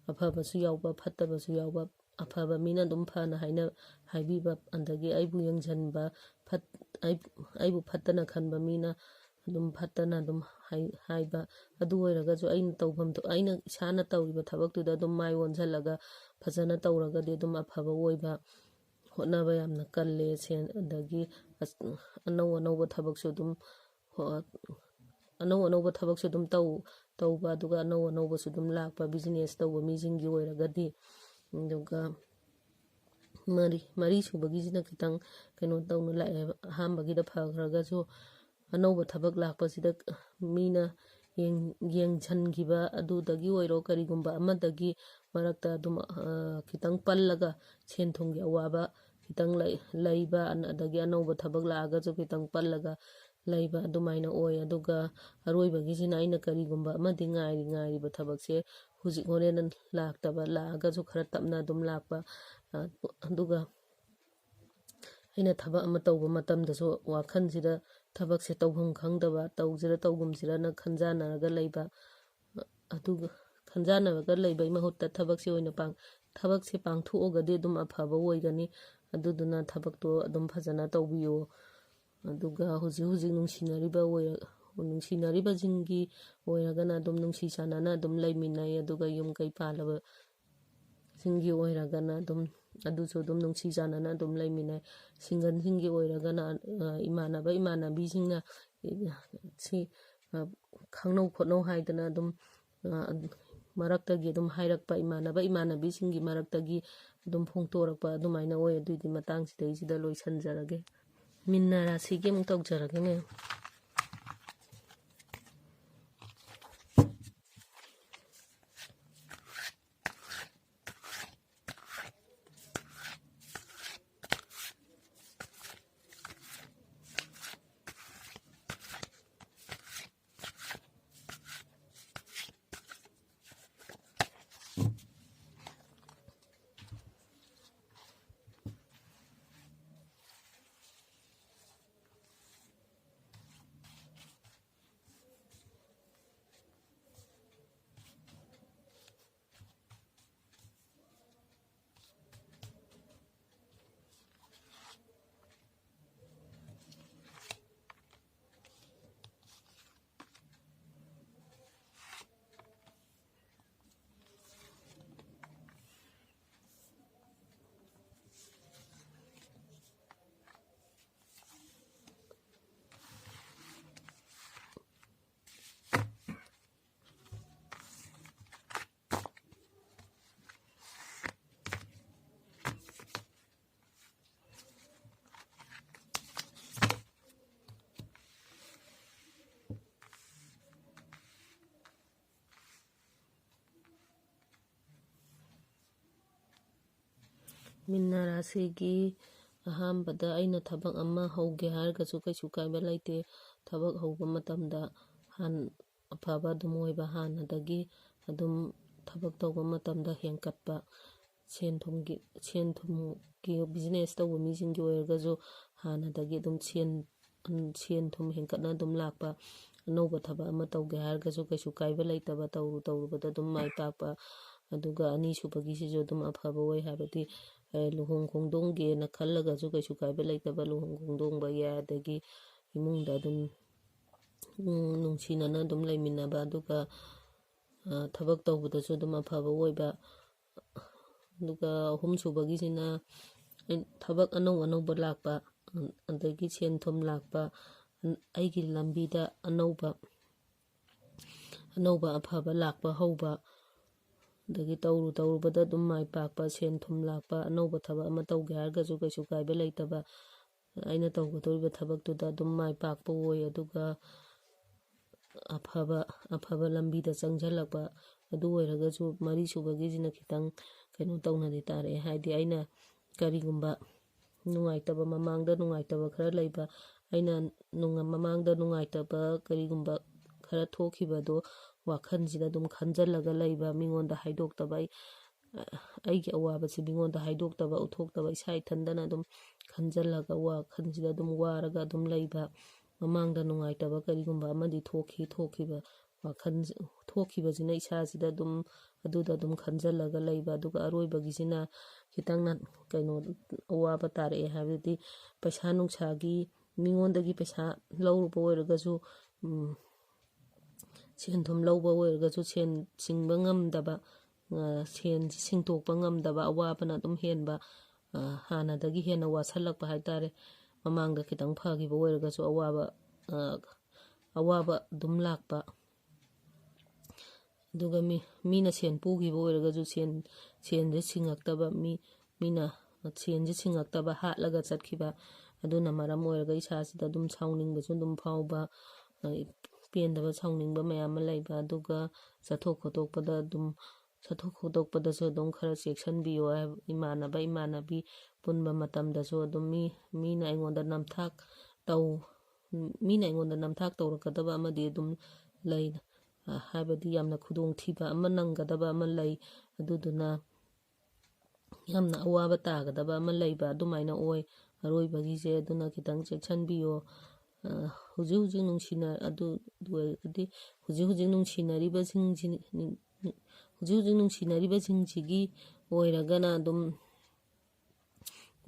ꯑꯐꯕꯁꯨ ꯌꯥꯎꯕ, ꯐꯠꯇꯕꯁꯨ ꯌꯥꯎꯕ, ꯑꯐꯕ ꯃꯤꯅ ꯑꯗꯨꯝ ꯐꯅ ꯍꯥꯏꯅ, ꯍꯥꯏꯕꯤꯕ, ꯑꯗꯒꯤ ꯑꯩꯕꯨ ꯌꯦꯡꯁꯤꯟꯕ, ꯐꯠ-, ꯑꯩ-, ꯑꯩꯕꯨ ꯐꯠꯇꯅ ꯈꯟꯕ ꯃꯤꯅ ꯑꯗꯨꯝ ꯐꯠꯇꯅ ꯑꯗꯨꯝ ꯍꯥꯏ-, ꯍꯥꯏꯕ꯫ ꯑꯗꯨ ꯑꯣꯏꯔꯒꯁꯨ ꯑꯩꯅ ꯇꯧꯐꯝ ꯊꯣꯛ-, ꯑꯩꯅ ꯏꯁꯥꯅ ꯇꯧꯔꯤꯕ ꯊꯕꯛꯇꯨꯗ ꯑꯗꯨꯝ ꯃꯥꯏ ꯑꯣꯟꯁꯤꯜꯂꯒ ꯐꯖꯅ ꯇꯧꯔꯒꯗꯤ ꯑꯗꯨꯝ ꯑꯐꯕ ꯑꯣꯏꯕ, ꯍꯣꯠꯅꯕ ꯌꯥꯝꯅ ꯀꯜꯂꯦ꯫ ꯁꯦꯟ, ꯑꯗꯒꯤ ꯑꯁ-, ꯑꯅꯧ ꯑꯅꯧꯕ ꯊꯕꯛꯁꯨ ꯑꯗꯨꯝ ꯍꯣ-, ꯑꯅꯧ ꯑꯅꯧꯕ ꯊꯕꯛꯁꯨ ꯑꯗꯨꯝ ꯇꯧ-, ꯇꯧꯕ, ꯑꯗꯨꯒ ꯑꯅꯧ ꯑꯅꯧꯕꯁꯨ ꯑꯗꯨꯝ ꯂꯥꯛꯄ, business ꯇꯧꯕ ꯃꯤꯁꯤꯡꯒꯤ ꯑꯣꯏꯔꯒꯗꯤ꯫ ꯑꯗꯨꯒ ꯃꯔꯤ, ꯃꯔꯤ ꯁꯨꯕꯒꯤꯁꯤꯅ ꯈꯤꯇꯪ ꯀꯩꯅꯣ ꯇꯧꯅ ꯂꯥꯛꯑꯦ꯫ ꯑꯍꯥꯟꯕꯒꯤꯗ ꯐꯈ꯭ꯔꯒꯁꯨ ꯑꯅꯧꯕ ꯊꯕꯛ ꯂꯥꯛꯄꯁꯤꯗ ꯃꯤꯅ ꯌꯦꯡ-, ꯌꯦꯡꯁꯤꯟꯈꯤꯕ ꯑꯗꯨꯗꯒꯤ ꯑꯣꯏꯔꯣ, ꯀꯔꯤꯒꯨꯝꯕ ꯑꯃꯗꯒꯤ ꯃꯔꯛꯇ ꯑꯗꯨꯝ, ꯑ, ꯈꯤꯇꯪ ꯄꯜꯂꯒ ꯁꯦꯟ ꯊꯨꯝꯒꯤ ꯑꯋꯥꯕ ꯈꯤꯇꯪ ꯂꯩ-, ꯂꯩꯕ, ꯑꯗꯒꯤ ꯑꯅꯧꯕ ꯊꯕꯛ ꯂꯥꯛꯑꯒꯁꯨ ꯈꯤꯇꯪ ꯄꯜꯂꯒ ꯂꯩꯕ ꯑꯗꯨꯃꯥꯏꯅ ꯑꯣꯏ꯫ ꯑꯗꯨꯒ ꯑꯔꯣꯏꯕꯒꯤꯁꯤꯅ ꯑꯩꯅ ꯀꯔꯤꯒꯨꯝꯕ ꯑꯃꯗꯤ ꯉꯥꯏꯔꯤ, ꯉꯥꯏꯔꯤꯕ ꯊꯕꯛꯁꯦ ꯍꯧꯖꯤꯛ ꯍꯣꯔꯦꯟ ꯂꯥꯛꯇꯕ, ꯂꯥꯛꯑꯒꯁꯨ ꯈꯔ ꯇꯞꯅ ꯑꯗꯨꯝ ꯂꯥꯛꯄ꯫ ꯑ, ꯑꯗꯨꯒ ꯑꯩꯅ ꯊꯕꯛ ꯑꯃ ꯇꯧꯕ ꯃꯇꯝꯗꯁꯨ ꯋꯥꯈꯜꯁꯤꯗ ꯊꯕꯛꯁꯦ ꯇꯧꯐꯝ ꯈꯪꯗꯕ, ꯇꯧꯁꯤꯔ ꯇꯧꯒꯨꯝꯁꯤꯔꯅ ꯈꯟꯖꯥꯟꯅꯔꯒ ꯂꯩꯕ꯫ ꯑꯗꯨꯒ ꯈꯟꯖꯥꯟꯅꯔꯒ ꯂꯩꯕꯒꯤ ꯃꯍꯨꯠꯇ ꯊꯕꯛꯁꯦ ꯑꯣꯏꯅ ꯄꯥꯡ-, ꯊꯕꯛꯁꯦ ꯄꯥꯡꯊꯣꯛꯑꯒꯗꯤ ꯑꯗꯨꯝ ꯑꯐꯕ ꯑꯣꯏꯒꯅꯤ꯫ ꯑꯗꯨꯗꯨꯅ ꯊꯕꯛꯇꯣ ꯑꯗꯨꯝ ꯐꯖꯅ ꯇꯧꯕꯤꯌꯣ꯫ ꯑꯗꯨꯒ ꯍꯧꯖꯤꯛ ꯍꯧꯖꯤꯛ ꯅꯨꯡꯁꯤꯅꯔꯤꯕ ꯑꯣꯏꯔ-, ꯅꯨꯡꯁꯤꯅꯔꯤꯕꯁꯤꯡꯒꯤ ꯑꯣꯏꯔꯒꯅ ꯑꯗꯨꯝ ꯅꯨꯡꯁꯤ ꯆꯥꯟꯅꯅ ꯑꯗꯨꯝ ꯂꯩꯃꯤꯟꯅꯩ꯫ ꯑꯗꯨꯒ ꯌꯨꯝ ꯀꯩ ꯄꯥꯜꯂꯕ ꯁꯤꯡꯒꯤ ꯑꯣꯏꯔꯒꯅ ꯑꯗꯨꯝ, ꯑꯗꯨꯁꯨ ꯑꯗꯨꯝ ꯅꯨꯡꯁꯤ ꯆꯥꯟꯅꯅ ꯑꯗꯨꯝ ꯂꯩꯃꯤꯟꯅꯩ꯫ ꯁꯤꯡꯒꯜꯁꯤꯡꯒꯤ ꯑꯣꯏꯔꯒꯅ, ꯑ, ꯏꯃꯥꯟꯅꯕ ꯏꯃꯥꯟꯅꯕꯤꯁꯤꯡꯅ, ꯁꯤ, ꯈꯪꯅꯧ ꯈꯣꯠꯅꯧ ꯍꯥꯏꯗꯅ ꯑꯗꯨꯝ ꯃꯔꯛꯇꯒꯤ ꯑꯗꯨꯝ ꯍꯥꯏꯔꯛꯄ, ꯏꯃꯥꯟꯅꯕ ꯏꯃꯥꯟꯅꯕꯤꯁꯤꯡꯒꯤ ꯃꯔꯛꯇꯒꯤ ꯑꯗꯨꯝ ꯐꯣꯡꯗꯣꯔꯛꯄ ꯑꯗꯨꯃꯥꯏꯅ ꯑꯣꯏ꯫ ꯑꯗꯨꯏꯗꯤ ꯃꯇꯥꯡꯁꯤꯗꯩꯁꯤꯗ ꯂꯣꯏꯁꯤꯟꯖꯔꯒꯦ꯫ ꯃꯤꯟꯅ ꯔꯥꯁꯤꯒꯤ ꯑꯃꯨꯛ ꯇꯧꯖꯔꯒꯦ, ꯃꯦꯝ꯫ ꯃꯤꯟꯅ ꯔꯥꯁꯤꯒꯤ ꯑꯍꯥꯟꯕꯗ ꯑꯩꯅ ꯊꯕꯛ ꯑꯃ ꯍꯧꯒꯦ ꯍꯥꯏꯔꯒꯁꯨ ꯀꯩꯁꯨ ꯀꯥꯏꯕ ꯂꯩꯇꯦ꯫ ꯊꯕꯛ ꯍꯧꯕ ꯃꯇꯝꯗ ꯍꯥꯟ-, ꯑꯐꯕ ꯑꯗꯨꯝ ꯑꯣꯏꯕ, ꯍꯥꯟꯅꯗꯒꯤ ꯑꯗꯨꯝ ꯊꯕꯛ ꯇꯧꯕ ꯃꯇꯝꯗ ꯍꯦꯟꯀꯠꯄ, ꯁꯦꯟ ꯊꯨꯝꯒꯤ, ꯁꯦꯟ ꯊꯨꯝꯒꯤ business ꯇꯧꯕ ꯃꯤꯁꯤꯡꯒꯤ ꯑꯣꯏꯔꯒꯁꯨ ꯍꯥꯟꯅꯗꯒꯤ ꯑꯗꯨꯝ ꯁꯦꯟ, ꯁꯦꯟ ꯊꯨꯝ ꯍꯦꯟꯀꯠꯅ ꯑꯗꯨꯝ ꯂꯥꯛꯄ, ꯑꯅꯧꯕ ꯊꯕꯛ ꯑꯃ ꯇꯧꯒꯦ ꯍꯥꯏꯔꯒꯁꯨ ꯀꯩꯁꯨ ꯀꯥꯏꯕ ꯂꯩꯇꯕ, ꯇꯧꯔꯨ ꯇꯧꯔꯨꯕꯗ ꯑꯗꯨꯝ ꯃꯥꯏ ꯄꯥꯛꯄ꯫ ꯑꯗꯨꯒ ꯑꯅꯤꯁꯨꯕꯒꯤꯁꯤꯁꯨ ꯑꯗꯨꯝ ꯑꯐꯕ ꯑꯣꯏ, ꯍꯥꯏꯕꯗꯤ, ꯑꯦ, ꯂꯨꯍꯣꯡ ꯈꯣꯡꯗꯣꯡꯒꯦꯅ ꯈꯜꯂꯒꯁꯨ ꯀꯩꯁꯨ ꯀꯥꯏꯕ ꯂꯩꯇꯕ, ꯂꯨꯍꯣꯡ ꯈꯣꯡꯗꯣꯡꯕ ꯌꯥꯏ꯫ ꯑꯗꯒꯤ ꯏꯃꯨꯡꯗ ꯑꯗꯨꯝ, ꯎꯝ, ꯅꯨꯡꯁꯤꯅꯅ ꯑꯗꯨꯝ ꯂꯩꯃꯤꯟꯅꯕ, ꯑꯗꯨꯒ, ꯑ, ꯊꯕꯛ ꯇꯧꯕꯗꯁꯨ ꯑꯗꯨꯝ ꯑꯐꯕ ꯑꯣꯏꯕ꯫ ꯑꯗꯨꯒ ꯑꯍꯨꯝꯁꯨꯕꯒꯤꯁꯤꯅ ꯊꯕꯛ ꯑꯅꯧ ꯑꯅꯧꯕ ꯂꯥꯛꯄ, ꯑꯗꯒꯤ ꯁꯦꯟ ꯊꯨꯝ ꯂꯥꯛꯄ, ꯑꯩꯒꯤ ꯂꯝꯕꯤꯗ ꯑꯅꯧꯕ ꯑꯅꯧꯕ ꯑꯐꯕ ꯂꯥꯛꯄ ꯍꯧꯕ, ꯑꯗꯒꯤ ꯇꯧꯔꯨ ꯇꯧꯔꯨꯕꯗ ꯑꯗꯨꯝ ꯃꯥꯏ ꯄꯥꯛꯄ, ꯁꯦꯟ ꯊꯨꯝ ꯂꯥꯛꯄ, ꯑꯅꯧꯕ ꯊꯕꯛ ꯑꯃ ꯇꯧꯒꯦ ꯍꯥꯏꯔꯒꯁꯨ ꯀꯩꯁꯨ ꯀꯥꯏꯕ ꯂꯩꯇꯕ, ꯑꯩꯅ ꯇꯧꯒꯗꯧꯔꯤꯕ ꯊꯕꯛꯇꯨꯗ ꯑꯗꯨꯝ ꯃꯥꯏ ꯄꯥꯛꯄ ꯑꯣꯏ꯫ ꯑꯗꯨꯒ ꯑꯐꯕ, ꯑꯐꯕ ꯂꯝꯕꯤꯗ ꯆꯪꯁꯤꯜꯂꯛꯄ꯫ ꯑꯗꯨ ꯑꯣꯏꯔꯒꯁꯨ ꯃꯔꯤ ꯁꯨꯕꯒꯤꯁꯤꯅ ꯈꯤꯇꯪ ꯀꯩꯅꯣ ꯇꯧꯅꯗꯤ ꯇꯥꯔꯛꯑꯦ꯫ ꯍꯥꯏꯗꯤ ꯑꯩꯅ ꯀꯔꯤꯒꯨꯝꯕ ꯅꯨꯡꯉꯥꯏꯇꯕ, ꯃꯃꯥꯡꯗ ꯅꯨꯡꯉꯥꯏꯇꯕ ꯈꯔ ꯂꯩꯕ, ꯑꯩꯅ ꯅꯨꯡꯉ-, ꯃꯃꯥꯡꯗ ꯅꯨꯡꯉꯥꯏꯇꯕ ꯀꯔꯤꯒꯨꯝꯕ ꯈꯔ ꯊꯣꯛꯈꯤꯕꯗꯣ ꯋꯥꯈꯜꯁꯤꯗ ꯑꯗꯨꯝ ꯈꯟꯖꯜꯂꯒ ꯂꯩꯕ, ꯃꯤꯉꯣꯟꯗ ꯍꯥꯏꯗꯣꯛꯇꯕ, ꯑꯩ, ꯑꯩꯒꯤ ꯑꯋꯥꯕꯁꯤ ꯃꯤꯉꯣꯟꯗ ꯍꯥꯏꯗꯣꯛꯇꯕ, ꯎꯠꯊꯣꯛꯇꯕ, ꯏꯁꯥ ꯏꯊꯟꯗꯅ ꯑꯗꯨꯝ ꯈꯟꯖꯜꯂꯒ ꯋꯥꯈꯜꯁꯤꯗ ꯑꯗꯨꯝ ꯋꯥꯔꯒ ꯑꯗꯨꯝ ꯂꯩꯕ, ꯃꯃꯥꯡꯗ ꯅꯨꯡꯉꯥꯏꯇꯕ ꯀꯔꯤꯒꯨꯝꯕ ꯑꯃꯗꯤ ꯊꯣꯛꯈꯤ, ꯊꯣꯛꯈꯤꯕ ꯋꯥꯈꯜ ꯊꯣꯛꯈꯤꯕꯁꯤꯅ ꯏꯁꯥꯁꯤꯗ ꯑꯗꯨꯝ ꯑꯗꯨꯗ ꯑꯗꯨꯝ ꯈꯟꯖꯜꯂꯒ ꯂꯩꯕ꯫ ꯑꯗꯨꯒ ꯑꯔꯣꯏꯕꯒꯤꯁꯤꯅ ꯈꯤꯇꯪ ꯀꯩꯅꯣ, ꯑꯋꯥꯕ ꯇꯥꯔꯛꯑꯦ ꯍꯥꯏꯕꯗꯤ ꯄꯩꯁꯥ ꯅꯨꯡꯁꯥꯒꯤ, ꯃꯤꯉꯣꯟꯗꯒꯤ ꯄꯩꯁꯥ ꯂꯧꯔꯨꯕ ꯑꯣꯏꯔꯒꯁꯨ, ꯎꯝ, ꯁꯦꯟ ꯊꯨꯝ ꯂꯧꯕ ꯑꯣꯏꯔꯒꯁꯨ ꯁꯦꯟ ꯁꯤꯡꯕ ꯉꯝꯗꯕ, ꯑ, ꯁꯦꯟꯁꯤ ꯁꯤꯡꯇꯣꯛꯄ ꯉꯝꯗꯕ ꯑꯋꯥꯕꯅ ꯑꯗꯨꯝ ꯍꯦꯟꯕ, ꯑ, ꯍꯥꯟꯅꯗꯒꯤ ꯍꯦꯟꯅ ꯋꯥꯁꯜꯂꯛꯄ ꯍꯥꯏꯇꯥꯔꯦ꯫ ꯃꯃꯥꯡꯗ ꯈꯤꯇꯪ ꯐꯈꯤꯕ ꯑꯣꯏꯔꯒꯁꯨ ꯑꯋꯥꯕ, ꯑ, ꯑꯋꯥꯕ ꯑꯗꯨꯝ ꯂꯥꯛꯄ꯫ ꯑꯗꯨꯒ ꯃꯤ, ꯃꯤꯅ ꯁꯦꯟ ꯄꯨꯈꯤꯕ ꯑꯣꯏꯔꯒꯁꯨ ꯁꯦꯟ, ꯁꯦꯟꯁꯦ ꯁꯤꯡꯉꯛꯇꯕ, ꯃꯤ, ꯃꯤꯅ ꯁꯦꯟꯁꯦ ꯁꯤꯡꯉꯛꯇꯕ, ꯍꯥꯠꯂꯒ ꯆꯠꯈꯤꯕ꯫ ꯑꯗꯨꯅ ꯃꯔꯝ ꯑꯣꯏꯔꯒ ꯏꯁꯥꯁꯤꯗ ꯑꯗꯨꯝ ꯁꯥꯎꯅꯤꯡꯕꯁꯨ ꯑꯗꯨꯝ ꯐꯥꯎꯕ, ꯑ, ꯄꯦꯟꯗꯕ, ꯁꯥꯎꯅꯤꯡꯕ ꯃꯌꯥꯝ ꯑꯃ ꯂꯩꯕ꯫ ꯑꯗꯨꯒ ꯆꯠꯊꯣꯛ ꯈꯣꯠꯇꯣꯛꯄꯗ ꯑꯗꯨꯝ, ꯆꯠꯊꯣꯛ ꯈꯣꯠꯇꯣꯛꯄꯗꯁꯨ ꯑꯗꯨꯝ ꯈꯔ ꯆꯦꯛꯁꯤꯟꯕꯤꯌꯣ ꯍꯥꯏꯕ, ꯏꯃꯥꯟꯅꯕ ꯏꯃꯥꯟꯅꯕꯤ ꯄꯨꯟꯕ ꯃꯇꯝꯗꯁꯨ ꯑꯗꯨꯝ ꯃꯤ, ꯃꯤꯅ ꯑꯩꯉꯣꯟꯗ ꯅꯝꯊꯥꯛ ꯇꯧ, ꯃꯤꯅ ꯑꯩꯉꯣꯟꯗ ꯅꯝꯊꯥꯛ ꯇꯧꯔꯛꯀꯗꯕ ꯑꯃꯗꯤ ꯑꯗꯨꯝ ꯂꯩ꯫ ꯑ, ꯍꯥꯏꯕꯗꯤ ꯌꯥꯝꯅ ꯈꯨꯗꯣꯡꯊꯤꯕ ꯑꯃ ꯅꯪꯒꯗꯕ ꯑꯃ ꯂꯩ꯫ ꯑꯗꯨꯗꯨꯅ ꯌꯥꯝꯅ ꯑꯋꯥꯕ ꯇꯥꯒꯗꯕ ꯑꯃ ꯂꯩꯕ ꯑꯗꯨꯃꯥꯏꯅ ꯑꯣꯏ ꯑꯔꯣꯏꯕꯒꯤꯁꯦ꯫ ꯑꯗꯨꯅ ꯈꯤꯇꯪ ꯆꯦꯛꯁꯤꯟꯕꯤꯌꯣ꯫ ꯑ, ꯍꯧꯖꯤꯛ ꯍꯧꯖꯤꯛ ꯅꯨꯡꯁꯤꯅ-, ꯑꯗꯨ, ꯑꯗꯨ ꯑꯣꯏꯔꯒꯗꯤ ꯍꯧꯖꯤꯛ ꯍꯧꯖꯤꯛ ꯅꯨꯡꯁꯤꯅꯔꯤꯕꯁꯤꯡꯁꯤ, ꯍꯧꯖꯤꯛ ꯍꯧꯖꯤꯛ ꯅꯨꯡꯁꯤꯅꯔꯤꯕꯁꯤꯡꯁꯤꯒꯤ ꯑꯣꯏꯔꯒꯅ ꯑꯗꯨꯝ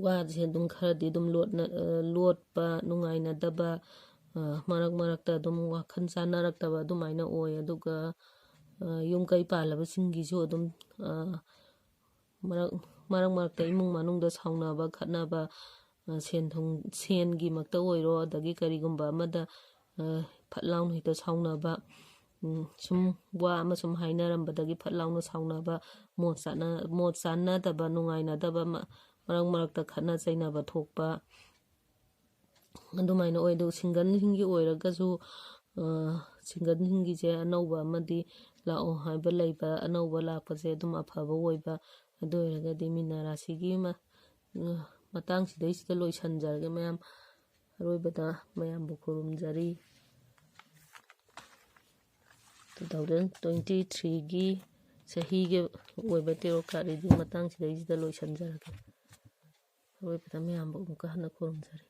ꯋꯥꯁꯦ ꯑꯗꯨꯝ ꯈꯔꯗꯤ ꯑꯗꯨꯝ ꯂꯣꯠꯅ-, ꯑ, ꯂꯣꯠꯄ, ꯅꯨꯡꯉꯥꯏꯅꯗꯕ, ꯑ, ꯃꯔꯛ ꯃꯔꯛꯇ ꯑꯗꯨꯝ ꯋꯥꯈꯜ ꯆꯥꯟꯅꯔꯛꯇꯕ ꯑꯗꯨꯃꯥꯏꯅ ꯑꯣꯏ꯫ ꯑꯗꯨꯒ, ꯑ, ꯌꯨꯝ ꯀꯩ ꯄꯥꯜꯂꯕꯁꯤꯡꯒꯤꯁꯨ ꯑꯗꯨꯝ, ꯑ, ꯃꯔꯛ, ꯃꯔꯛ ꯃꯔꯛꯇ ꯏꯃꯨꯡ ꯃꯅꯨꯡꯗ ꯁꯥꯎꯅꯕ ꯈꯠꯅꯕ, ꯑ, ꯁꯦꯟ ꯊꯨꯝ, ꯁꯦꯟꯒꯤꯃꯛꯇ ꯑꯣꯏꯔꯣ, ꯑꯗꯒꯤ ꯀꯔꯤꯒꯨꯝꯕ ꯑꯃꯗ, ꯑ, ꯐꯠ ꯂꯥꯎꯅ ꯍꯦꯛꯇ ꯁꯥꯎꯅꯕ, ꯎꯝ, ꯁꯨꯝ ꯋꯥ ꯑꯃ ꯁꯨꯝ ꯍꯥꯏꯅꯔꯝꯕꯗꯒꯤ ꯐꯠ ꯂꯥꯎꯅ ꯁꯥꯎꯅꯕ, ꯃꯣꯠ ꯆꯥꯅ-, ꯃꯣꯠ ꯆꯥꯅꯗꯕ, ꯅꯨꯡꯉꯥꯏꯅꯗꯕ, ꯃ-, ꯃꯔꯛ ꯃꯔꯛꯇ ꯈꯠꯅ ꯆꯩꯅꯕ ꯊꯣꯛꯄ, ꯑꯗꯨꯃꯥꯏꯅ ꯑꯣꯏ꯫ ꯑꯗꯨ ꯁꯤꯡꯒꯜꯁꯤꯡꯒꯤ ꯑꯣꯏꯔꯒꯁꯨ, ꯑ, ꯁꯤꯡꯒꯜꯁꯤꯡꯒꯤꯁꯦ ꯑꯅꯧꯕ ꯑꯃꯗꯤ ꯂꯥꯛꯑꯣ ꯍꯥꯏꯕ ꯂꯩꯕ, ꯑꯅꯧꯕ ꯂꯥꯛꯄꯁꯦ ꯑꯗꯨꯝ ꯑꯐꯕ ꯑꯣꯏꯕ꯫ ꯑꯗꯨ ꯑꯣꯏꯔꯒꯗꯤ ꯃꯤꯅ ꯔꯥꯁꯤꯒꯤ ꯃ-, ꯃꯇꯥꯡꯁꯤꯗꯩꯁꯤꯗ ꯂꯣꯏꯁꯤꯟꯖꯔꯒꯦ ꯃꯌꯥꯝ꯫ ꯑꯔꯣꯏꯕꯗ ꯃꯌꯥꯝꯕꯨ ꯈꯨꯔꯨꯝꯖꯔꯤ꯫ Two thousand twenty threeꯒꯤ ꯆꯍꯤꯒꯤ ꯑꯣꯏꯕ tarot card reading ꯃꯇꯥꯡꯁꯤꯗꯩꯁꯤꯗ ꯂꯣꯏꯁꯤꯟꯖꯔꯒꯦ꯫ ꯑꯔꯣꯏꯕꯗ ꯃꯌꯥꯝꯕꯨ ꯑꯃꯨꯛꯀ ꯍꯟꯅ ꯈꯨꯔꯨꯝꯖꯔꯤ꯫